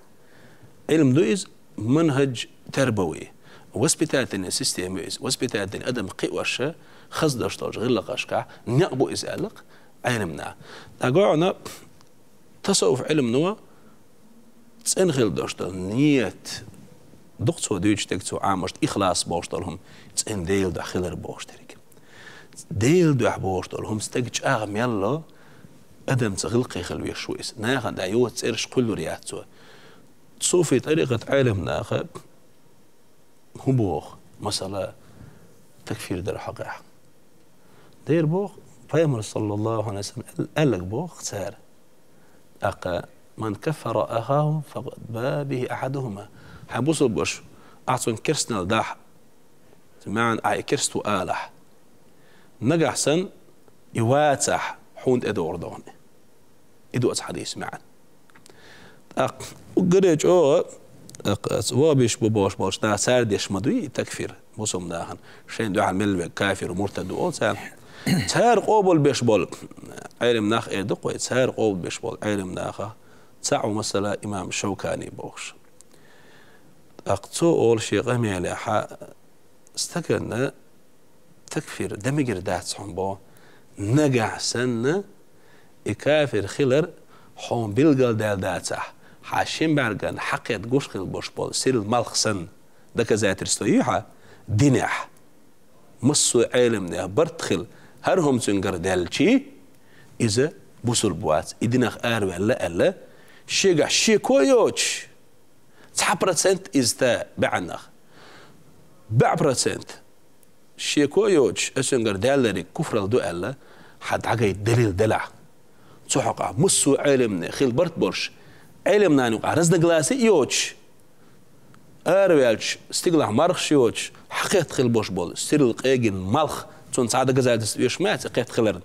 Ӏилма ду иза, манхадж тарбави. Воспитательная система ю иза. Воспитательный адам кхиош, хаза долуш долчу гӀиллакхашкахь некъ бу иза аьлла-кх Ӏеламнаха. ДӀагоьгӀна, тасаввуф Ӏилмано цӀена хила долуш долу ният, дукха цо дуьйцуш дерг цо Ӏамош, ихлас бохуш долу хӀума, цӀена Делан дуьхьа хилар бохуш дерг. Делан дуьхьа бохуш долу хӀума стеган чӀагӀ мел ло, адамца гӀиллакхе хила везаш ву иза. Нахана тӀехь йоцу цӀераш кхуьллур яц цо. Суфи тӀарикъат Ӏеламнаха хӀун боху, масала, такфир дар хьокъехь? Дера боху, пайхамар, саллаллаху Ӏалайхи ва саллам, аьл-, аьлларг боху цара. ТӀаккха: «Ман каффара ахаху, факъад баа бихи ахьадухума». Хьайн бусалба ваша, ахь цунна керстанал дахь, маьӀна, ахь и керста ву алахь. Нагахь санна и вацахь, хьуна тӀедогӀур ду хьуна. И ду оцу хьадисан маьӀна. ТӀаккха уггаре чӀогӀа, тӀаккха оцу ваххабиш бу бохуш болчу наха, цара деш ма дуй и такфир, бусалба нахана, шайна дуьхьал мел верг кафир, муртад ву олу цара. Цара къобалбеш болу Ӏелам нах эр ду-кх вай, цара къобалбеш болу Ӏелам нахах цхьаъ ву, масала, имам Шавкани бохуш. ТӀаккха цо олу шен къамелехь, стагана такфир дан мегар дац хьуна боху, нагахь санна и кафир хилар хьуна билгалдаьлла дацахь, хьан шин бӀаьргана хьакхетта гуш хила болуш болу сирла малх санна, доказательство ю хьан динехь. Массо а Ӏеламнех барт хила, хӀара хӀума цуьнгара даьлчий, иза бусалба вац, и динах араваьлла аьлла, шегахь шеко а йоцуш, цхьа процент иза та баьӀнах, бӀе процент шеко а йоцуш, ас цуьнгара даьллариг куфралла ду аьлла, хьан дӀагайта далил делахь. Цу хьокъехь массо а Ӏеламнех хила барт болуш, Ӏеламнана юкъахь разногласие а йоцуш, араваьлча, стигалахь мархаш йоцуш, хьакхетта хила болуш болу сирла къегина малх, цунна цхьа доказательство оьшуш ма яц и кхетта хиларна,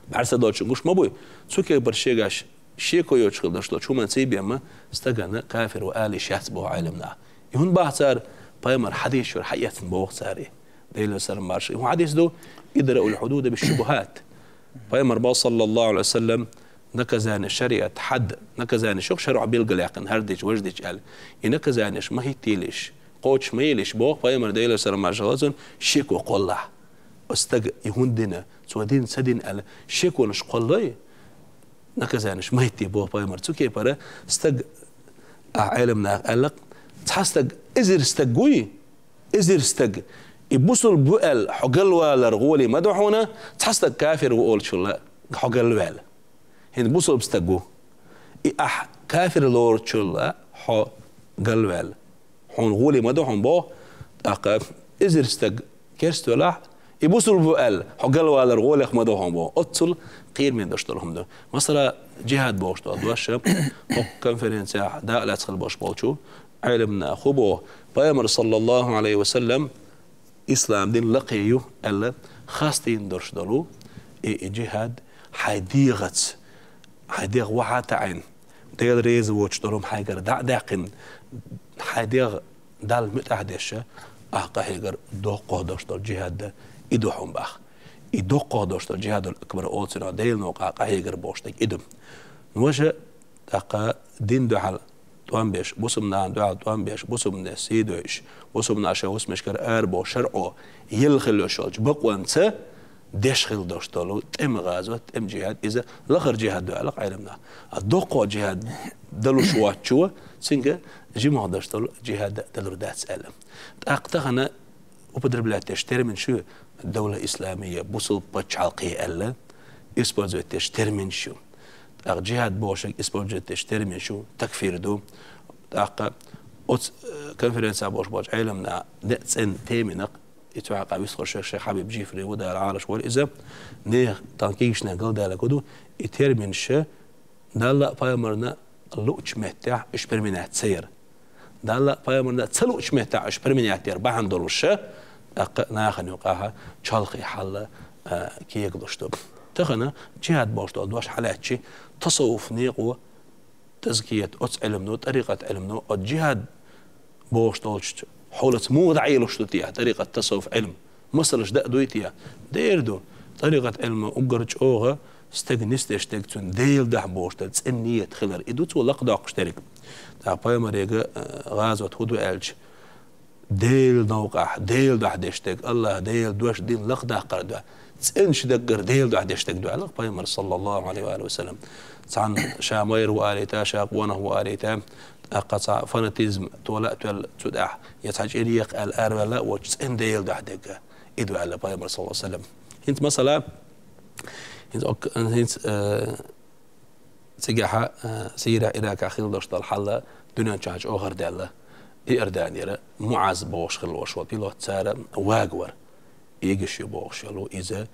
бӀаьрса ца долчун гуш ма буй. Цу кепара шегахь шеко йоцуш хила долуш долчу хӀуманца бен ма стагана кафир ву ала йиш яц боху Ӏеламнаха. И хӀунда боху цара? Пайхамар хьадисаш чуьра хьаэцна боху цара и. Делан салам марша. И хӀун хьадис ду? Идраул хьудуда бишшубухат. Пайхамар боху, саллаллаху Ӏалайхи ва саллам, наказание шариат, хьад, наказание шух шарӀо билгалъяьккхина, хӀара дича, важа дича аьлла. И наказаниеш ма хӀиттийла йиш, кхочуш ма йийла йиш, боху пайхамар, Делера салам-маршалла хуьлда цунна, шеко кхоллахь. Оцу стага и хӀунда дина, цо дина, ца дина аьлла, шеконаш кхоллой, наказаниеш ма хӀиттий, боху пайхамар. Цу кепара стаг, ахь Ӏеламнаха аьлла-кх, цхьа стаг, эзар стаг вуй, эзар стаг, и бусулба ву аьлла, хьо галвалар гӀоле ма ду хьуна, цхьа стаг кафир ву олучул хьо галваьлла. ХӀинца бусулба стаг ву. И ахь кафир лоручул хьо галваьлла. Хьуна гӀоле ма ду хьуна боху, тӀаккха эзар стаг керста велахь, и бусулба ву аьлла, хьо галвалар гӀолех ма ду хьуна боху. Оццул кхераме долуш долу хӀума ду. Масала, джихад бохуш долу дош, хӀокху конференцехь дакъа лаьцна хила болуш болчу Ӏеламнаха хӀун боху? Пайхамар, саллаллаху Ӏалайхи ва саллам, ислам дин лакхе ю аьлла, хастийна долуш долу и, и джихад хьайн дегӀаца, хьайн дегӀ вахьа а таӀийна, Дела реза воцуш долу хӀума хьайгара дӀа а даьккхина, хьайн дегӀ Далла муьтӀахь деш, ахь къахьегар доккхагӀа долуш долу джихад дан, и ду хьуна боху. И доккхагӀа долуш долу джихадул акбар олу цунах, Делан новкъахь къахьегар бохуш дерг и ду. Важа, тӀаккха дин дуьхьал тӀом беш, бусулба нахана дуьхьал тӀом беш, бусулба нах сий дойуш, бусулба нах шайн хӀусамашкара арабохуш, шарӀо елла хила йиш йолчу бакъонца деш хила долуш долу тӀеман гӀазот, тӀеман джихад, иза лахара джихад ду аьлла-кх Ӏеламнаха. А доккхагӀа джихад далуш воцчо, цуьнга жимахь долуш долу джихад далур дац аьлла. ТӀаккха тахана употреблять деш термин шу, давла исламия, бусулба пачхьалкхе аьлла, использовать деш термин шу. ТӀаккха джихад бохуш использовать деш термин шу, такфир ду. ТӀаккха оцу, э, конференцехь болуш болчу Ӏеламнаха неӀ цӀена тема йина-кх, и цу хьокъехь вистхуьлуш шайх Хьабиб Джифри ву, Дала Ӏалаш войла иза, нехан тхан кегийчу нехан галдаьлларг хӀун ду, и термин шу, Далла а, пайхамарна а луучу меттехь уьш применять ца яр. Далла а, пайхамарна а ца луучу меттехь уьш применять яр бахьана долуш, тӀаккха нахана юкъахь чолхе хьал, а, кегалуш ду. Тахана джихад бохуш долу дош хьалаьцчи, тасаввуф некъо, тазкият, оцу Ӏилмано, тӀарикъат Ӏилмано, оцу джихад бохуш долчу хьолаца муха дӀаелуш ду те, тӀарикъат, тасаввуф Ӏилм? Масалаш дан а дуй те? Дера ду. ТӀарикъат Ӏилма уггар чӀогӀа стеган нисдеш дерг цуьнан Делан дуьхьа бохуш дерг, цӀена нийят хилар. И ду цо лакхадоккхуш дерг. ТӀаккха пайхамарега, э, гӀазот хӀун ду аьлча, Делан новкъахь, Делан дуьхьа деш дерг, АллахӀ, Делан дош, дин лакхадаккхар дуьхьа, цӀена ши даггара Делан дуьхьа деш дерг ду аьлла-кх пайхамар, саллаллаху Ӏалайхи ва алихи ва саллам. Цхьана ша майра ву алийта, ша къонах ву алийта, тӀаккха цхьа фанатизм тола а тоьлла цу тӀехь, я цхьа чӀир екха аьлла араваьлла а воцуш, цӀена Делан дуьхьа дерг и ду аьлла пайхамар, саллаллаху Ӏалайхи ва саллам. ХӀинца масала, хӀинца ок-, хӀинца, э, цигахьа, э, Сирия, Иракахь хила долуш долу хьал дуьнен чохь чӀогӀа хӀара даьлла. Иорданера МуӀаз бохуш хила волуш волу пилот цара вагавар. Эгаш ю бохуш йолу иза,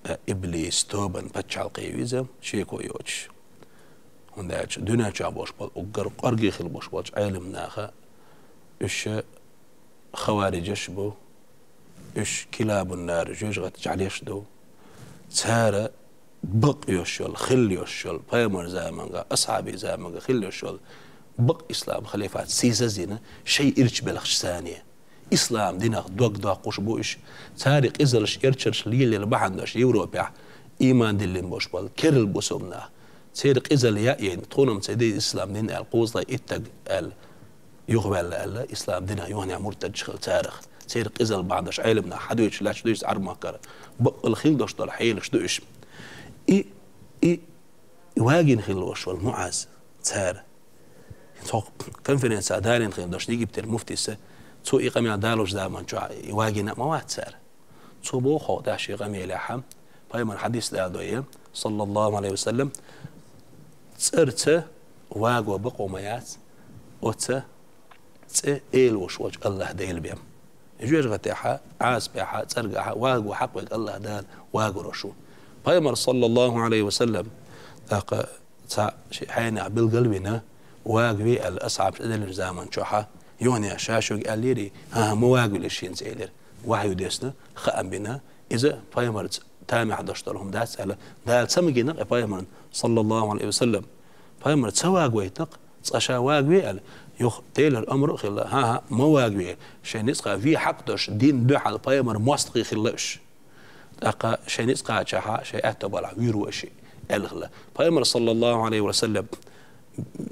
э, иблис тобан пачхьалкхе ю иза, шеко йоцуш. ХӀунда аьлча дуьнен чохь болуш болу уггар кӀорге хила болуш болчу Ӏеламнаха уьш хавариджаш бу, Уьш килабун нар, жоьжахатин жӀалеш ду. Цара бакъ йолуш йолу, хилла йолуш йолу, пайхамар заманга, асхьабий заманга хилла йолуш йолу бакъ ислам халифат сийсаз а йина, шайн ирчу белхаш санна. Ислам динах дог доккхуш бу уьш. Церан къизалш, ирчарш лелийна бахьана долуш Европехь ийман диллина болуш болу керла бусулба нах. Церан къизалла яа йина, тхуна-м ца деза ислам дин аьлла, кхузткъе итт стаг аьлла, юхаваьлла аьлла, ислам динах юханехь муртадаш хилла царах. Церан къизалла бахьана долуш Ӏеламнаха хьадуьйцуш лаьтташ ду иза Ӏаьрбийн махкара. Баккъал хилла долуш долу хьелаш ду уьш. И, и, и вагийна хилла волуш волу МуӀаз цара. Цхьа конференцехь далийна хилла долуш Египтера муфтис, цо и къамел далош заман чохь и вагийна а ма вац цара. Цо боху хьо тӀаьхьа шен къамелехь, пайхамар хьадис даладо, саллаллаху Ӏалайхи ва саллам, цӀарца ваго бакъо ма яц, оцу цӀе Эла волуш волчу АллахӀ Дела бен. Жоьжахатехь, Ӏазапехь, цӀергахь ваго хьакъ верг АллахӀ Дала вагош ву. Пайхамар, саллаллаху Ӏалайхи ва саллам, тӀаккха цхьа шен хьенех билгал а вина, вагаве аьлла, асхьабаш тӀедиллинчу заман чохь, юханехь ша шуьга аьллера, хӀан-хӀа, ма вагавелира шена цӀе элира. Вахьйу десна, хаам бина, иза пайхамарца тамехь долуш долу хӀума дац аьлла, Дала ца магийна-кх и пайхамарна, саллаллаху Ӏалайхи ва саллам. Пайхамар ца вагавайтина-кх, цкъа ша вагаве аьлла, юха Делера омра а хилла, хӀан-хӀа, ма вагаве, шайн ницкъах вен хьакъ долуш, динна дуьхьал пайхамар мостагӀий хилла уьш. ТӀаккха шайн ницкъ кхачахь, шайн аьтто балахь вуьйр ву аша, аьлла хилла. Пайхамар, саллаллаху Ӏалайхи ва саллам,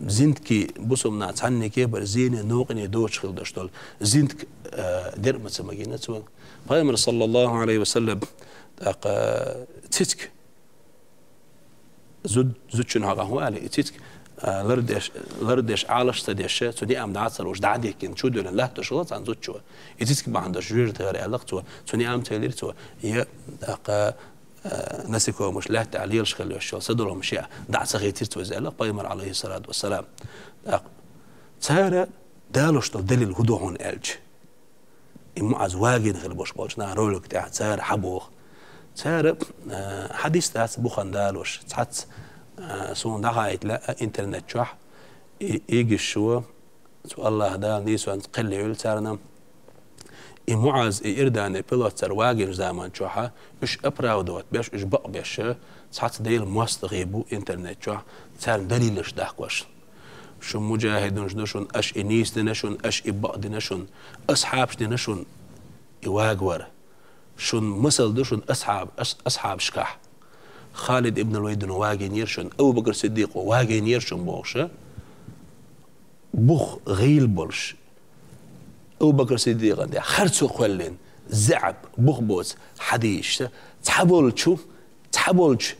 зиндагий бусулба нах цхьаннеке а бара, зене, новкъане доцуш хилла долуш долу зиндагий, а, дерг ма ца магийна цо. Пайхамар, саллаллаху Ӏалайхи ва саллам, тӀаккха цициг зуд-, зудчун хьокъехь ву аьлла, и цициг, а, лардеш, лардеш, Ӏалаш ца деш, цу неӀам дӀа ца луш, дӀа а дихкина, чу а дуьйлина латтош хилла цхьана зудчо. И цициг бахьана долуш жоьжахати хир аьлла-кх цо, цу неӀам ца елира цо. Я, тӀаккха, а, насекомыш лаьттахь лелаш хилла йолуш йолу садолу хӀума шех дӀа а ца хийцира цо иза аьлла-кх пайхамар, Ӏалайхиссалату вассалам. ТӀаккха цара далош долу далил хӀун ду хьуна аьлча, и МуӀаз вагийна хилла болуш болчу наха ролик тӀехь цара хьан боху. Цара, а, хьадис дац бухана далош. Цхьацца, а, суна дӀахаийта лаьа интернет чохь, и, ийгаш шо, цу АллахӀ Дала нийсонца кхел йойла царна. И МуӀаз, и Иордане пилот цара вагийначу заман чохь, уьш оправдывать беш, уьш бакъ беш, цхьацца Делан мостагӀий бу интернет чохь, царна далилаш дахкош. Шун муджахидунаш ду шун, аша и нийса дина шун, аша и бакъ дина шун, асхьабаш дина шун и вагавар. Шун масал ду шун асхьаб-, ас-, асхьабашкахь. Халид ибн Валид вагийнера шун, Абу Бакр Сиддикъо вагийнера шун бохуш, бух гӀийла болуш, Абу Бакр Сиддикъан тӀехь харцо кхоьллина, заьӀап, бух боцу хьадисашца, цхьаболчу, цхьаболчу,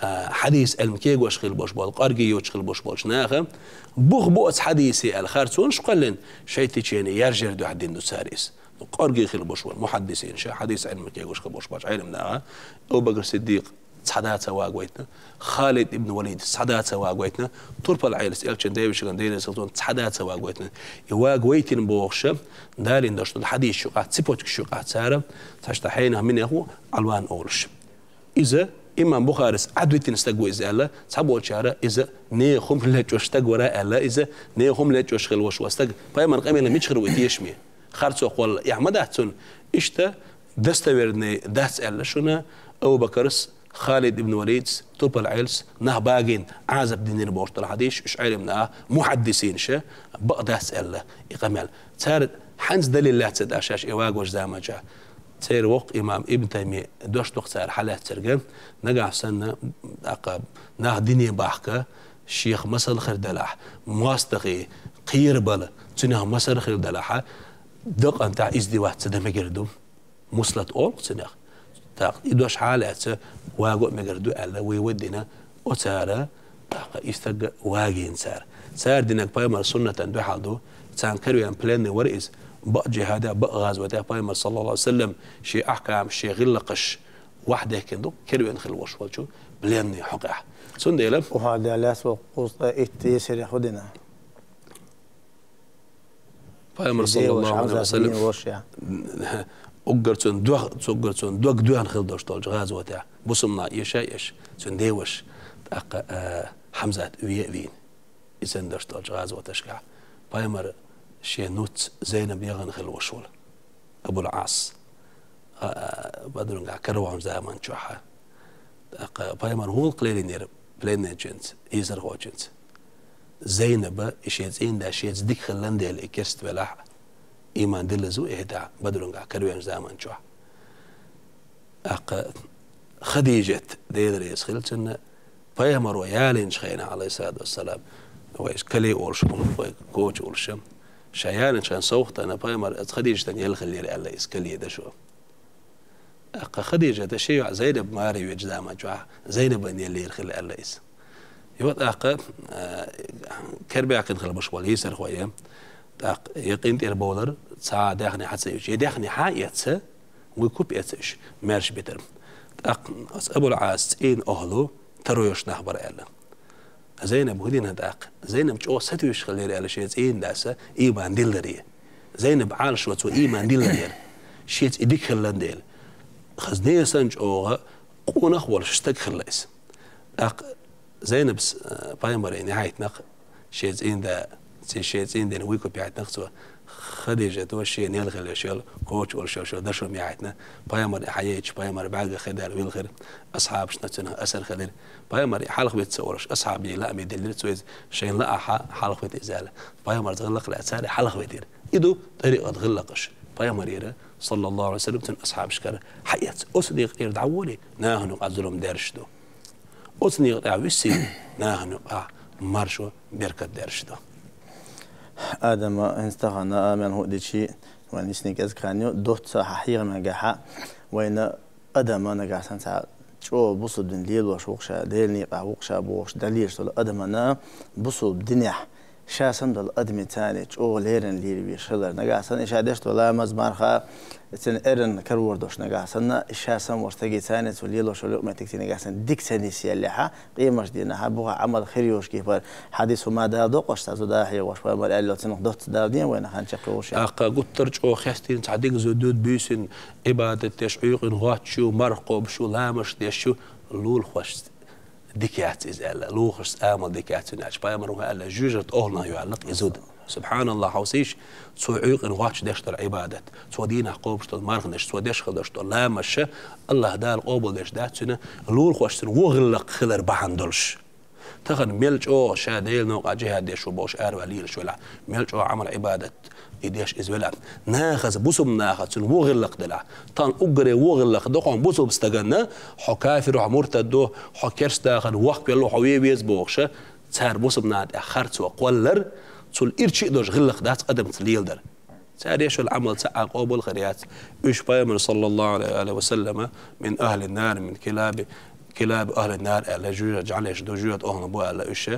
а, хьадис Ӏилма кегош хилла болуш болу, къорге йоцуш хилла болуш болчу наха, бух боцу хьадисе аьлла харцонаш кхоьллина, шайн течени яржар дуьхьа дина ду цара иза. Къорге хилла болуш болу мухьаддисин ша, хьадис Ӏилма кегош хилла болуш болчу Ӏеламнаха, Абу Бакр Сиддикъ цхьа да ца вагавайтина, Халид ибн Валид цхьа да ца вагавайтина, турпал Ӏелас элчан девешиган Делан салцон цхьа да ца вагавайтина. И вагавайтина бохуш, далийна долуш долу хьадисаш юкъахь, цепочкаш юкъахь цара, цхьацца хьенех минех ву Ӏалван олуш. Иза имам Бухарис Ӏадвитина стаг ву иза аьлла, цхьаболчара иза нехан хӀума лечкъош стаг вара аьлла, иза нехан хӀума лечкъош хилла волуш ван стаг, пайхамар къамеле мичахара ву и тешаме? Харцо кхолла эхь ма дац цунна. Иштта достоверный дац аьлла шуна, Абу Бакрс, Халид ибн Валидс, турпал Ӏелас нах багийна, Ӏазап динера бохуш долу хьадисаш, уьш Ӏеламнаха, мухьаддисинаша, бакъ дац аьлла и къамел. Цара хьанца далил лаьцна тӀаккха шаьш и вагош заманчохь? Церан воккха имам Ибн Тайми дош ду-кх цара хьалаьцнарг, нагахь санна, тӀаккха нах дине бахка, шех масал хир делахь, мостагӀий кхерабала, цуьнах масал хир делахь, дакъана тӀехь издеваться дан мегар ду. Муслат олу-кх цуьнах. ТӀаккха и дош хьалаьцна, ваго а мегар ду аьлла, вай вай дина, оцара, тӀаккха и стаг вагийна цара. Цара динарг пайхамар суннатан дуьхьал ду, царна каравеана пленный вара иза, бакъ джихадехь, бакъ гӀазотехь пайхамар, саллаллаху Ӏалайхи ва саллам, шен ахькамаш, шен гӀиллакхаш вахьдехкина ду, каравеана хилла волуш волчу пленный хьокъехь. Цундела Ухьуд лаьцна ву кхузткъе итт йисарехь хӀу дина? Пайхамар, саллаллаху Ӏалайхи ва саллам, уггар цунна дог, цуггар цунна дог доьхна хилла долуш долчу гӀазотехь, бусулба нах эша а эш, цуьнан деваша, тӀаккха, а, Хьамзат ве а вийна. Иза долуш долчу гӀазоташкахь пайхамар шен нуц Зайнаб яхана хилла волуш волу Абул Ӏас. а, Бадрангахь караваьнначу заман чохь. ТӀаккха пайхамар хӀунда кхел йинера пленничуьнца, йийсархочуьнца? Зайнаба и шен цӀийнда шеца дика хилла дела и керста велахь а, иман диллаза ву и хӀетахь Бадрангахь караваьнначу заман чохь. ТӀаккха Хадижат, Дела реза хила цунна, пайхамаро ялийначу хенахь, Ӏалайхиссалату вассалам, вай кале олуш хӀума, вай коча олуш, ша ялийначу хенахь совгӀатана пайхамар, аса Хадижатана елла хиллера аьлла иза кале дашо. ТӀаккха Хадижата шен йоӀ Зайнаб маре веъчу заман чохь Зайнабана еллера хилла аьлла иза. Йо, тӀаккха, а, кербаьккхина хилла баш болу йийсархой, тӀаккха я къинтӀера бовлар, цхьа а даьхни хьа ца оьцуш, я даьхни хьа а эцна, вуй куп эцна уьш, маьрша битар. ТӀаккха аса Абул-Ӏас цӀийнан охьалу таро йолуш нах бара аьлла. Зайнаб хӀун дина тӀаккха? Зайнаб чӀогӀа сатуьйсуш хиллера аьлла шен цӀийнан дас иман дилларе. Зайнаб Ӏалашо цо иман диллинера, шеца и дика хилла дела. Хаза несан чӀогӀа къонах волуш стаг хилла иза. ТӀаккха Зайнабс, э, пайхамаре яхьийтина-кх шен цӀийнда, ци шен цӀийнда вуй куп яхьийтина-кх цо. Хадижата шена елла хилла йолу коча олуш йолу дашо яхьийтина. Пайхамар и хьаейча, пайхамар бӀаьргах хи даьлла вилхира. Асхьабашна цуьнан асар хилира. Пайхамар и хьалха вита ца олуш, асхьабийн лааме деллира цо иза, шайна лаахь хьалха вита иза аьлла. Пайхамарца гӀиллакх лаьцна цара хьалха витира. И ду тӀарикъат гӀиллакхаш. Пайхамарера, саллаллаху Ӏалайхи ва саллам, цуьнан асхьабашкара хьаэцна. Оцу некъа тӀера дӀаволий, нахана юкъахь зулам даьржаш ду. Оцу некъа тӀехь висий, нахана юкъахь маршо, беркат даьржаш ду. Адама хӀинца тахана а мел хӀуъа дичи, вайн йисни кӀезиг хан ю, доцца хьан хьехамехь гахьа, вайна Адама нагахь санна цхьа чӀогӀа бусулба дин лелош ву-кх ша, Делан некъахь ву-кх ша бохуш, далийраш долу адамана бусулба динехь ша санна долу адамийн царна чӀогӀа леррина лийр веш хилар. Нагахь санна и ша деш долу ламаз, марха, цуьнан эрна карор долуш нагахь санна, и ша санна волу стаге царна цо лелош йолу юкъаметтиг цуьнан нагахь санна дика ца нисъеллехьа, къемаш дийнахьа, бухахь Ӏамал хир йолуш гехпар хьадис хӀума дала доккхуш цхьа зуда а хьехош, пайхамар аьлла, цунах доцца дала ден вайна хан чекхйолуш. ТӀаккха гуттар а чӀогӀа хестийна цхьа дика зуда ду, буьйсанна Ӏибадат деш, Ӏуьйкъана гӀоч ю, марха кхобуш ю, ламаш деш ю, лулахошца дика яц иза аьлла, лулахошца амал дика яц иза аьлча, пайхамар ву аьлла, жоьжахатин охӀланах ю аьлла-кх и зуда. СубхьаналлахӀ, хьовсийша, цо Ӏуьйкъана гӀоч деш долу Ӏибадат, цо дийнахь кхобуш долу марханаш, цо деш хила долуш долу ламаша, АллахӀ Дала къобалдеш дац цуьнан, лулахошца цуьнан вон гӀиллакх хилар бахьана долуш. Тахана мел чӀогӀа ша Делан новкъахь джихӀад деш ву бохуш араваьлла лелаш велахь, мел чӀогӀа Ӏамал-Ӏибадат и деш иза велахь, нахаца, бусулба нахаца цуьнан вон гӀиллакх делахь, тахана уггаре вон гӀиллакх ду хьуна бусулба стаганна, хьо кафир ву, хьо муртад ву, хьо керста дахарна воккхавелла ву, хьо вен веза бохуша, цара бусулба наха тӀехь харцо кхоллар, цул ирча а долуш гӀиллакх дац адамца леладар. Цара еш йолу Ӏамал цхьа а къобал хир яц. Уьш пайхамар, саллаллаху Ӏалайхи ва саллама, мин ахӀлин нар, мин килаби, килаби ахӀлин нар аьлла, жоьжахатин жӀаьлеш ду, жоьжахатин охӀланах бу аьлла уьш.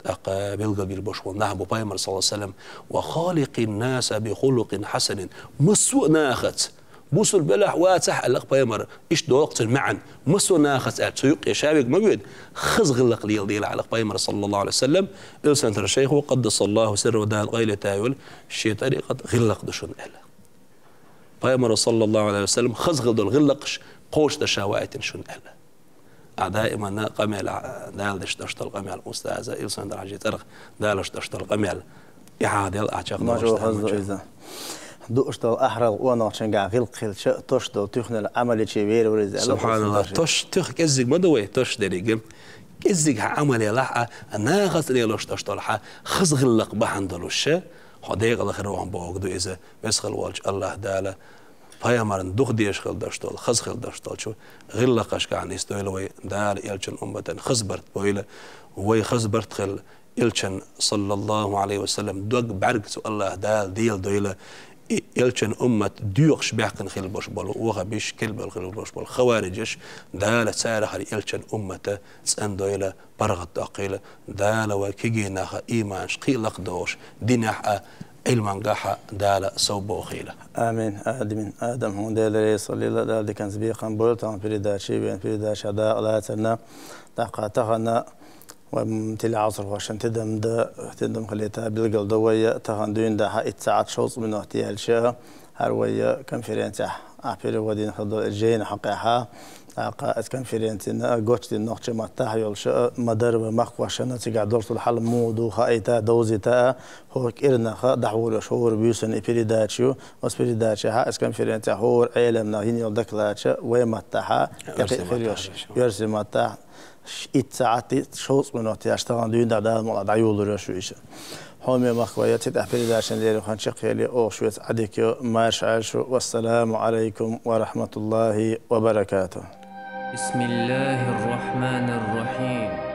ТӀаккха билгалбелла болуш болу нах бу пайхамар, саллаллаху Ӏалайхи ва саллам, ва халикъин наса би хулукъин хьасанин. Массо а нахаца, бусулба велахь а, вацахь а аьлла-кх пайхамар, иштта доккху цуьнан маьӀна. Массо а нахаца аьлла, цу юккъе ша верг ма воьду, хаза гӀиллакх леладелахь аьлла-кх пайхамар, саллаллаху Ӏалайхи ва саллам. Илсхан-тара шайхо, къаддасаллаху сирраху, Дала къайле тайойла, шен тӀарикъат гӀиллакх ду шуна аьлла. Пайхамаро, саллаллаху Ӏалайхи ва саллам, хаза хила долу гӀиллакхаш кхочушдан ша ваийтина шуна аьлла. Ахь даиманна къамел, а, Дала деш долуш долу къамел, устаза Илсхан-тара Хьаьжин цӀарах далош долуш долу къамел. И хьан дел а чекхдолуш хаза ду иза. Дууш долу ахьарал къонахчуьнгахь гӀиллакх хилча, тош долу туьхнал Ӏамал йича вер вара иза аьлла. СубхьаналлахӀ, тош, туьха кӀеззиг ма ду вай, тош дерриге. КӀеззиг хьан Ӏамал елахь а, нахаца лелош долуш долу хьан хаза гӀиллакх бахьана долуша, хьо декъала хир ву хьуна бохург ду иза. Веза хила волчу АллахӀ Дала пайхамарна дукха дезаш хила долуш долу, хаза хила долуш долчу гӀиллакхашкахь нисдойла вай, Дала элчан умматан хаза барт бойла, вай хаза барт хила, элчан, саллаллаху Ӏалайхи ва саллам, дог бӀаьрг цу АллахӀ Дала деладойла, и элчан уммат доькъуш баьхкина хила болуш болу ваххабиш, кхелбелла хила болуш болу хавариджаш, Дала царах а элчан уммата цӀандойла, паргӀатдоккхийла, Дала вай кегий нах а иманаш кхин а лакхадохуш, динехь а, Ӏилмангахь а Дала совбохийла. Амин. Амин. Адам, хьуна Дела реза хуьлийла, Дала диканца бекхам бойла тахана передача, вайн передача дакъа лацарна, тӀаккха тахана вай, м, телехьовсархошна тидам дан, тидам хилийта билгал до вай, тахана дуьйна дӀа итт саӀат шовзткъа минот яьлча, хӀара вай конференцехь а перевод йина хила долу жайна хьокъехь а, ТӀаккха эс конференцина гочдина нохча маттахь йолуш а, ма-дарра вай махкахошна цигахь долуш долу хьал муха ду хаийта, довзийта а, хӀора кӀирнах дӀахьур йолуш хӀора буьйсанна и передача ю. Оцу передачехь эс конференцехь хӀора Ӏеламнах йина йолу докладаш вай маттахь, тӀекхиа хир йолуш, оьрсийн маттахь. Итт сахьт, шовзткъа минот яш тахана дуьйна дӀа Дала мукъалахь дӀайолалур йолуш ю иза. Хьоме махкахой, цу тӀехь передачан лерина хан чекхъели, оха шуьца Ӏадика йо, марша Ӏайша шу. Вассаламу Ӏалайкум ва рахьматуллахӀи ва баракатухӀ. بسم الله الرحمن الرحيم.